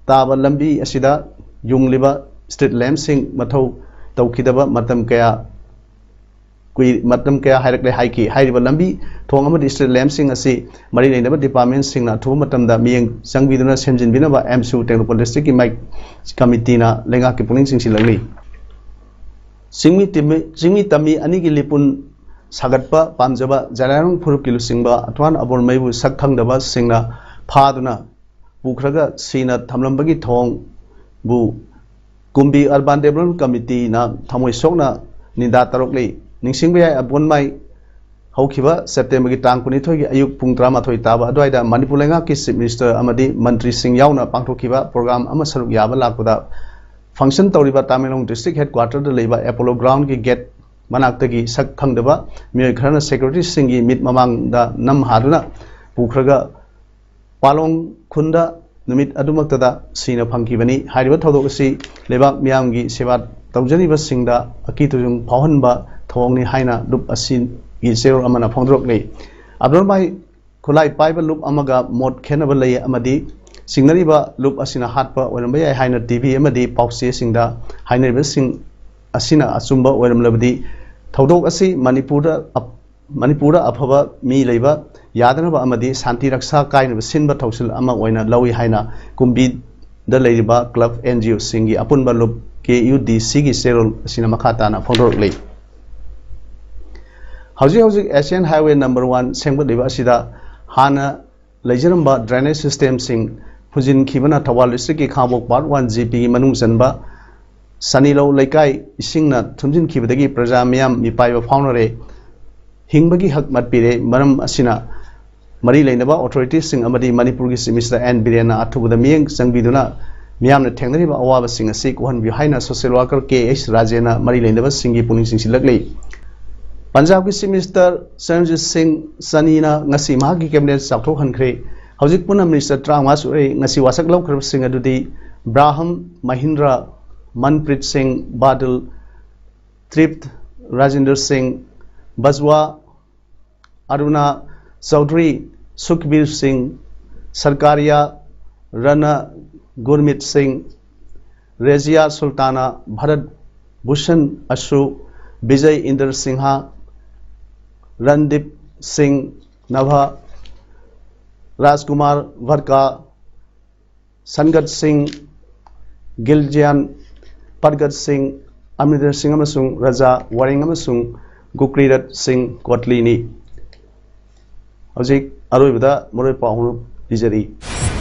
ꯇꯥꯕ ꯂꯝꯕꯤ ꯑꯁꯤꯗ ꯌꯨꯡꯂꯤꯕ ꯁ꯭ꯇ꯭ꯔꯤꯠ ꯂꯦꯝꯞꯁꯤꯡ ꯃꯊꯧ ꯇꯧꯈꯤꯗꯕ ꯃꯇꯝ ꯀꯌꯥ ꯀꯨꯏ-, ꯃꯇꯝ ꯀꯌꯥ ꯍꯥꯏꯔꯛꯂꯦ ꯍꯥꯏꯈꯤ꯫ ꯍꯥꯏꯔꯤꯕ ꯂꯝꯕꯤ ꯊꯣꯡ ꯑꯃꯗꯤ ꯁ꯭ꯇ꯭ꯔꯤꯠ ꯂꯦꯝꯞꯁꯤꯡ ꯑꯁꯤ ꯃꯔꯤ ꯂꯩꯅꯕ ꯗꯤꯄꯥꯔꯠꯃꯦꯟꯁꯤꯡꯅ ꯑꯊꯨꯕ ꯃꯇꯝꯗ ꯃꯤꯠꯌꯦꯡ ꯆꯪꯕꯤꯗꯨꯅ ꯁꯦꯝꯖꯤꯟꯕꯤꯅꯕ ꯑꯦꯝꯁꯨ ꯇꯦꯡꯅꯧꯄꯜ ꯗꯤꯁꯇ꯭ꯔꯤꯛꯀꯤ ꯃꯥꯏ ꯀꯃꯤꯇꯤꯅ ꯂꯩꯉꯥꯛꯀꯤ ꯄꯨꯛꯅꯤꯡ ꯆꯤꯡꯁꯤꯜꯂꯛꯂꯤ꯫ ꯆꯤꯡꯃꯤ ꯇꯤꯝꯃꯤ-, ꯆꯤꯡꯃꯤ ꯇꯝꯃꯤ ꯑꯅꯤꯒꯤ ꯂꯤꯄꯨꯟ ꯁꯥꯒꯠꯄ ꯄꯥꯝꯖꯕ ꯖꯂꯥꯏꯔꯣꯡ ꯐꯨꯔꯨꯞꯀꯤ ꯂꯨꯆꯤꯡꯕ ꯑꯊ꯭ꯋꯥꯟ ꯑꯕꯣꯔꯃꯩꯕꯨ ꯁꯛ ꯈꯪꯗꯕꯁꯤꯡꯅ ꯐꯥꯗꯨꯅ ꯄꯨꯈ꯭ꯔꯒ ꯁꯤꯅ ꯊꯝꯂꯝꯕꯒꯤ ꯊꯧꯑꯣꯡꯕꯨ ꯀꯨꯝꯕꯤ ꯑꯔꯕꯥꯟ ꯗꯦꯕꯂꯞꯃꯦꯟ ꯀꯃꯤꯇꯤꯅ ꯊꯃꯣꯏ ꯁꯣꯛꯅ ꯅꯤꯟꯗꯥ ꯇꯧꯔꯛꯂꯤ꯫ ꯅꯤꯡꯁꯤꯡꯕ ꯌꯥꯏ, ꯑꯕꯣꯟꯃꯥꯏ ꯍꯧꯈꯤꯕ ꯁꯦꯞꯇꯦꯝꯕꯔꯒꯤ ꯇꯥꯡ ꯀꯨꯟꯅꯤꯊꯣꯏꯒꯤ ꯑꯌꯨꯛ ꯄꯨꯡ ꯇꯔꯥꯃꯥꯊꯣꯏ ꯇꯥꯕ ꯑꯗꯨꯋꯥꯏꯗ ꯃꯅꯤꯄꯨꯔ ꯂꯩꯉꯥꯛꯀꯤ Chief Minister ꯑꯃꯗꯤ ꯃꯟꯇ꯭ꯔꯤꯁꯤꯡ ꯌꯥꯎꯅ ꯄꯥꯡꯊꯣꯛꯈꯤꯕ ꯄ꯭ꯔꯣꯒ꯭ꯔꯥꯝ ꯑꯃ ꯁꯔꯨꯛ ꯌꯥꯕ ꯂꯥꯛꯄꯗ function ꯇꯧꯔꯤꯕ ꯇꯥꯃꯦꯡꯂꯣꯡ district headquarterꯗ ꯂꯩꯕ Apollo groundꯒꯤ gate ꯃꯅꯥꯛꯇꯒꯤ ꯁꯛ ꯈꯪꯗꯕ ꯃꯤꯑꯣꯏ ꯈꯔꯅ securityꯁꯤꯡꯒꯤ ꯃꯤꯠ ꯃꯃꯥꯡꯗ ꯅꯝ ꯍꯥꯗꯨꯅ ꯄꯨꯈ꯭ꯔꯒ ꯄꯥꯂꯣꯡ ꯈꯨꯟꯗ ꯅꯨꯃꯤꯠ ꯑꯗꯨꯃꯛꯇꯗ ꯁꯤꯅ ꯐꯪꯈꯤꯕꯅꯤ꯫ ꯍꯥꯏꯔꯤꯕ ꯊꯧꯗꯣꯛ ꯑꯁꯤ ꯂꯩꯕꯥꯛ ꯃꯤꯌꯥꯝꯒꯤ ꯁꯦꯕꯥ ꯇꯧꯖꯔꯤꯕꯁꯤꯡꯗ ꯑꯀꯤ ꯇꯨꯖꯨꯡ ꯐꯥꯎꯍꯟꯕ ꯊꯧꯑꯣꯡꯅꯤ ꯍꯥꯏꯅ ꯂꯨꯞ ꯑꯁꯤꯒꯤ ꯆꯦꯔꯣꯜ ꯑꯃꯅ ꯐꯣꯡꯗꯣꯔꯛꯂꯤ꯫ ꯑꯕꯗꯨꯜ ꯚꯥꯏ ꯈꯨꯠꯂꯥꯏ ꯄꯥꯏꯕ ꯂꯨꯞ ꯑꯃꯒ ꯃꯣꯠ ꯈꯦꯠꯅꯕ ꯂꯩ ꯑꯃꯗꯤ ꯆꯤꯡꯅꯔꯤꯕ ꯂꯨꯞ ꯑꯁꯤꯅ ꯍꯥꯠꯄ ꯑꯣꯏꯔꯝꯕ ꯌꯥꯏ ꯍꯥꯏꯅ TV ꯑꯃꯗꯤ ꯄꯥꯎꯆꯦꯁꯤꯡꯗ ꯍꯥꯏꯅꯔꯤꯕꯁꯤꯡ ꯑꯁꯤꯅ ꯑꯆꯨꯝꯕ ꯑꯣꯏꯔꯝꯂꯕꯗꯤ ꯊꯧꯗꯣꯛ ꯑꯁꯤ ꯃꯅꯤꯄꯨꯔꯗ ꯑꯞ-, ꯃꯅꯤꯄꯨꯔꯗ ꯑꯐꯕ ꯃꯤ ꯂꯩꯕ ꯌꯥꯗꯅꯕ ꯑꯃꯗꯤ ꯁꯥꯟꯇꯤ ꯔꯛꯁꯥ ꯀꯥꯏꯅꯕ ꯁꯤꯟꯕ ꯊꯧꯁꯤꯜ ꯑꯃ ꯑꯣꯏꯅ ꯂꯧꯏ ꯍꯥꯏꯅ ꯀꯨꯝꯕꯤꯗ ꯂꯩꯔꯤꯕ club, NGOꯁꯤꯡꯒꯤ ꯑꯄꯨꯟꯕ ꯂꯨꯞ, KUDCꯒꯤ ꯆꯦꯔꯣꯜ ꯑꯁꯤꯅ ꯃꯈꯥ ꯇꯥꯅ ꯐꯣꯡꯗꯣꯔꯛꯂꯤ꯫ ꯍꯧꯖꯤꯛ ꯍꯧꯖꯤꯛ Asian Highway number one ꯁꯦꯝꯒꯠꯂꯤꯕ ꯑꯁꯤꯗ ꯍꯥꯟꯅ ꯂꯩꯖꯔꯝꯕ drainage systemꯁꯤꯡ ꯐꯨꯖꯤꯟꯈꯤꯕꯅ ꯊꯧꯕꯥꯜ districtꯀꯤ ꯈꯥꯉꯕꯣꯛ Part One GPꯒꯤ ꯃꯅꯨꯡ ꯆꯟꯕ ꯁꯅꯤꯂꯧ ꯂꯩꯀꯥꯏ ꯏꯁꯤꯡꯅ ꯊꯨꯝꯖꯤꯟꯈꯤꯕꯗꯒꯤ ꯄ꯭ꯔꯖꯥ ꯃꯤꯌꯥꯝ ꯃꯤꯄꯥꯏꯕ ꯐꯥꯎꯅꯔꯦ, ꯍꯤꯡꯕꯒꯤ ꯍꯛ ꯃꯠꯄꯤꯔꯦ꯫ ꯃꯔꯝ ꯑꯁꯤꯅ ꯃꯔꯤ ꯂꯩꯅꯕ authorityꯁꯤꯡ ꯑꯃꯗꯤ ꯃꯅꯤꯄꯨꯔꯒꯤ Chief Minister N ꯕꯤꯔꯦꯟꯅ ꯑꯊꯨꯕꯗ ꯃꯤꯠꯌꯦꯡ ꯆꯪꯕꯤꯗꯨꯅ ꯃꯤꯌꯥꯝꯅ ꯊꯦꯡꯅꯔꯤꯕ ꯑꯋꯥꯕꯁꯤꯡ ꯑꯁꯤ ꯀꯣꯛꯍꯟꯕꯤꯌꯨ ꯍꯥꯏꯅ social worker ꯀꯦ ꯑꯩꯆ ꯔꯥꯖꯦꯟꯅ ꯃꯔꯤ ꯂꯩꯅꯕꯁꯤꯡꯒꯤ ꯄꯨꯛꯅꯤꯡ ꯆꯤꯡꯁꯤꯜꯂꯛꯂꯤ꯫ ꯄꯟꯖꯥꯕꯀꯤ Chief Minister ꯆꯔꯟꯖꯤꯠ ꯁꯤꯡ ꯆꯅꯤꯅ ꯉꯁꯤ ꯃꯍꯥꯛꯀꯤ cabinet ꯆꯥꯎꯊꯣꯛꯍꯟꯈ꯭ꯔꯦ꯫ ꯍꯧꯖꯤꯛ ꯄꯨꯟꯅ minister ꯇꯔꯥꯃꯉꯥ ꯁꯨꯔꯦ꯫ ꯉꯁꯤ ꯋꯥꯁꯛ ꯂꯧꯈ꯭ꯔꯕꯁꯤꯡ ꯑꯗꯨꯗꯤ ꯕ꯭ꯔꯥꯍꯝ ꯃꯍꯤꯟꯗ꯭ꯔ, ꯃꯟꯄ꯭ꯔꯤꯠ ꯁꯤꯡ ꯕꯥꯗꯜ, ꯇ꯭ꯔꯤꯞ ꯔꯥꯖꯦꯟꯗ꯭ꯔ ꯁꯤꯡ ꯕꯖꯋꯥ, ꯑꯔꯨꯅꯥ ꯆꯧꯙꯔꯤ, ꯁꯨꯈꯕꯤꯔ ꯁꯤꯡ ꯁꯔꯀꯥꯔꯤꯌꯥ, ꯔꯅ ꯒꯨꯔꯃꯤꯠ ꯁꯤꯡ, ꯔꯦꯖꯤꯌꯥ ꯁꯨꯜꯇꯥꯅꯥ, ꯚꯔꯠ ꯚꯨꯁꯟ ꯑꯁꯨ, ꯕꯤꯖꯌ ꯏꯟꯗ꯭ꯔ ꯁꯤꯡꯍ, ꯔꯟꯗꯤꯞ ꯁꯤꯡ ꯅꯚ, ꯔꯥꯖꯀꯨꯃꯥꯔ ꯚꯔꯀꯥ, ꯁꯟꯒꯠ ꯁꯤꯡ, ꯒꯤꯜꯖꯤꯌꯥꯟ, ꯄꯔꯒꯠ ꯁꯤꯡ, ꯑꯃꯔꯤꯟꯗꯔ ꯁꯤꯡ ꯑꯃꯁꯨꯡ ꯔꯖꯥ ꯋꯥꯔꯦꯡ ꯑꯃꯁꯨꯡ ꯒꯨꯀ꯭ꯔꯤꯔꯠ ꯁꯤꯡ ꯀꯣꯠꯂꯤꯅꯤ꯫ ꯍꯧꯖꯤꯛ ꯑꯔꯣꯏꯕꯗ ꯃꯔꯨꯑꯣꯏ ꯄꯥꯎ ꯍꯧꯔꯛ ꯄꯤꯖꯔꯤ꯫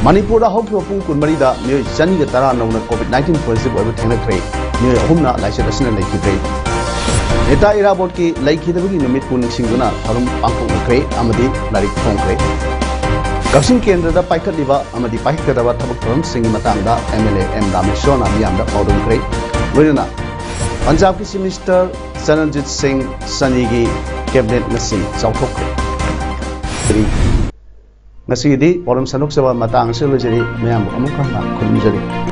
ꯃꯅꯤꯄꯨꯔꯗ ꯍꯧꯈꯤꯕ ꯄꯨꯡ ꯀꯨꯟꯃꯔꯤꯗ ꯃꯤꯑꯣꯏ ꯆꯅꯤꯒ ꯇꯔꯥ ꯅꯧꯅ COVID nineteen positive ꯑꯣꯏꯕ ꯊꯦꯡꯅꯈ꯭ꯔꯦ꯫ ꯃꯤꯑꯣꯏ ꯑꯍꯨꯝꯅ ꯂꯥꯏꯆꯠ ꯑꯁꯤꯅ ꯂꯩꯈꯤꯗ꯭ꯔꯦ꯫ ꯅꯦꯇꯥ ꯏꯔꯥꯕꯣꯠꯀꯤ ꯂꯩꯈꯤꯗꯕꯒꯤ ꯅꯨꯃꯤꯠꯄꯨ ꯅꯤꯡꯁꯤꯡꯗꯨꯅ ꯊꯧꯔꯝ ꯄꯥꯡꯊꯣꯛꯅꯈ꯭ꯔꯦ ꯑꯃꯗꯤ ꯂꯥꯏꯔꯤꯛ ꯐꯣꯡꯈ꯭ꯔꯦ꯫ ꯀꯛꯆꯤꯡ ꯀꯦꯟꯗ꯭ꯔꯗ ꯄꯥꯏꯈꯠꯂꯤꯕ ꯑꯃꯗꯤ ꯄꯥꯏꯈꯠꯀꯗꯕ ꯊꯕꯛ ꯊꯧꯔꯝꯁꯤꯡꯒꯤ ꯃꯇꯥꯡꯗ ꯑꯦꯝ ꯑꯦꯜ ꯑꯦ ꯑꯦꯝ ꯔꯥꯃꯦꯁ꯭ꯋꯔꯅ ꯃꯤꯌꯥꯝꯗ ꯄꯥꯎꯗꯝꯈ꯭ꯔꯦ꯫ ꯂꯣꯏꯅꯅ ꯄꯟꯖꯥꯕꯀꯤ ꯆꯤꯐ ꯃꯤꯅꯤꯁꯇꯔ ꯆꯔꯟꯖꯤꯠ ꯁꯤꯡ ꯁꯅꯤꯒꯤ ꯀꯦꯕꯤꯅꯦꯠ ꯉꯁꯤ ꯆꯥꯎꯊꯣꯛꯈ꯭ꯔꯦ꯫ ꯉꯁꯤꯒꯤꯗꯤ ꯄꯥꯎꯗꯝ ꯁꯟꯗꯣꯛꯆꯕ ꯃꯇꯥꯡ ꯑꯁꯤꯗ ꯂꯣꯏꯖꯔꯤ꯫ ꯃꯌꯥꯝꯕꯨ ꯑꯃꯨꯛ ꯍꯟꯅ ꯈꯨꯔꯨꯝꯖꯔꯤ꯫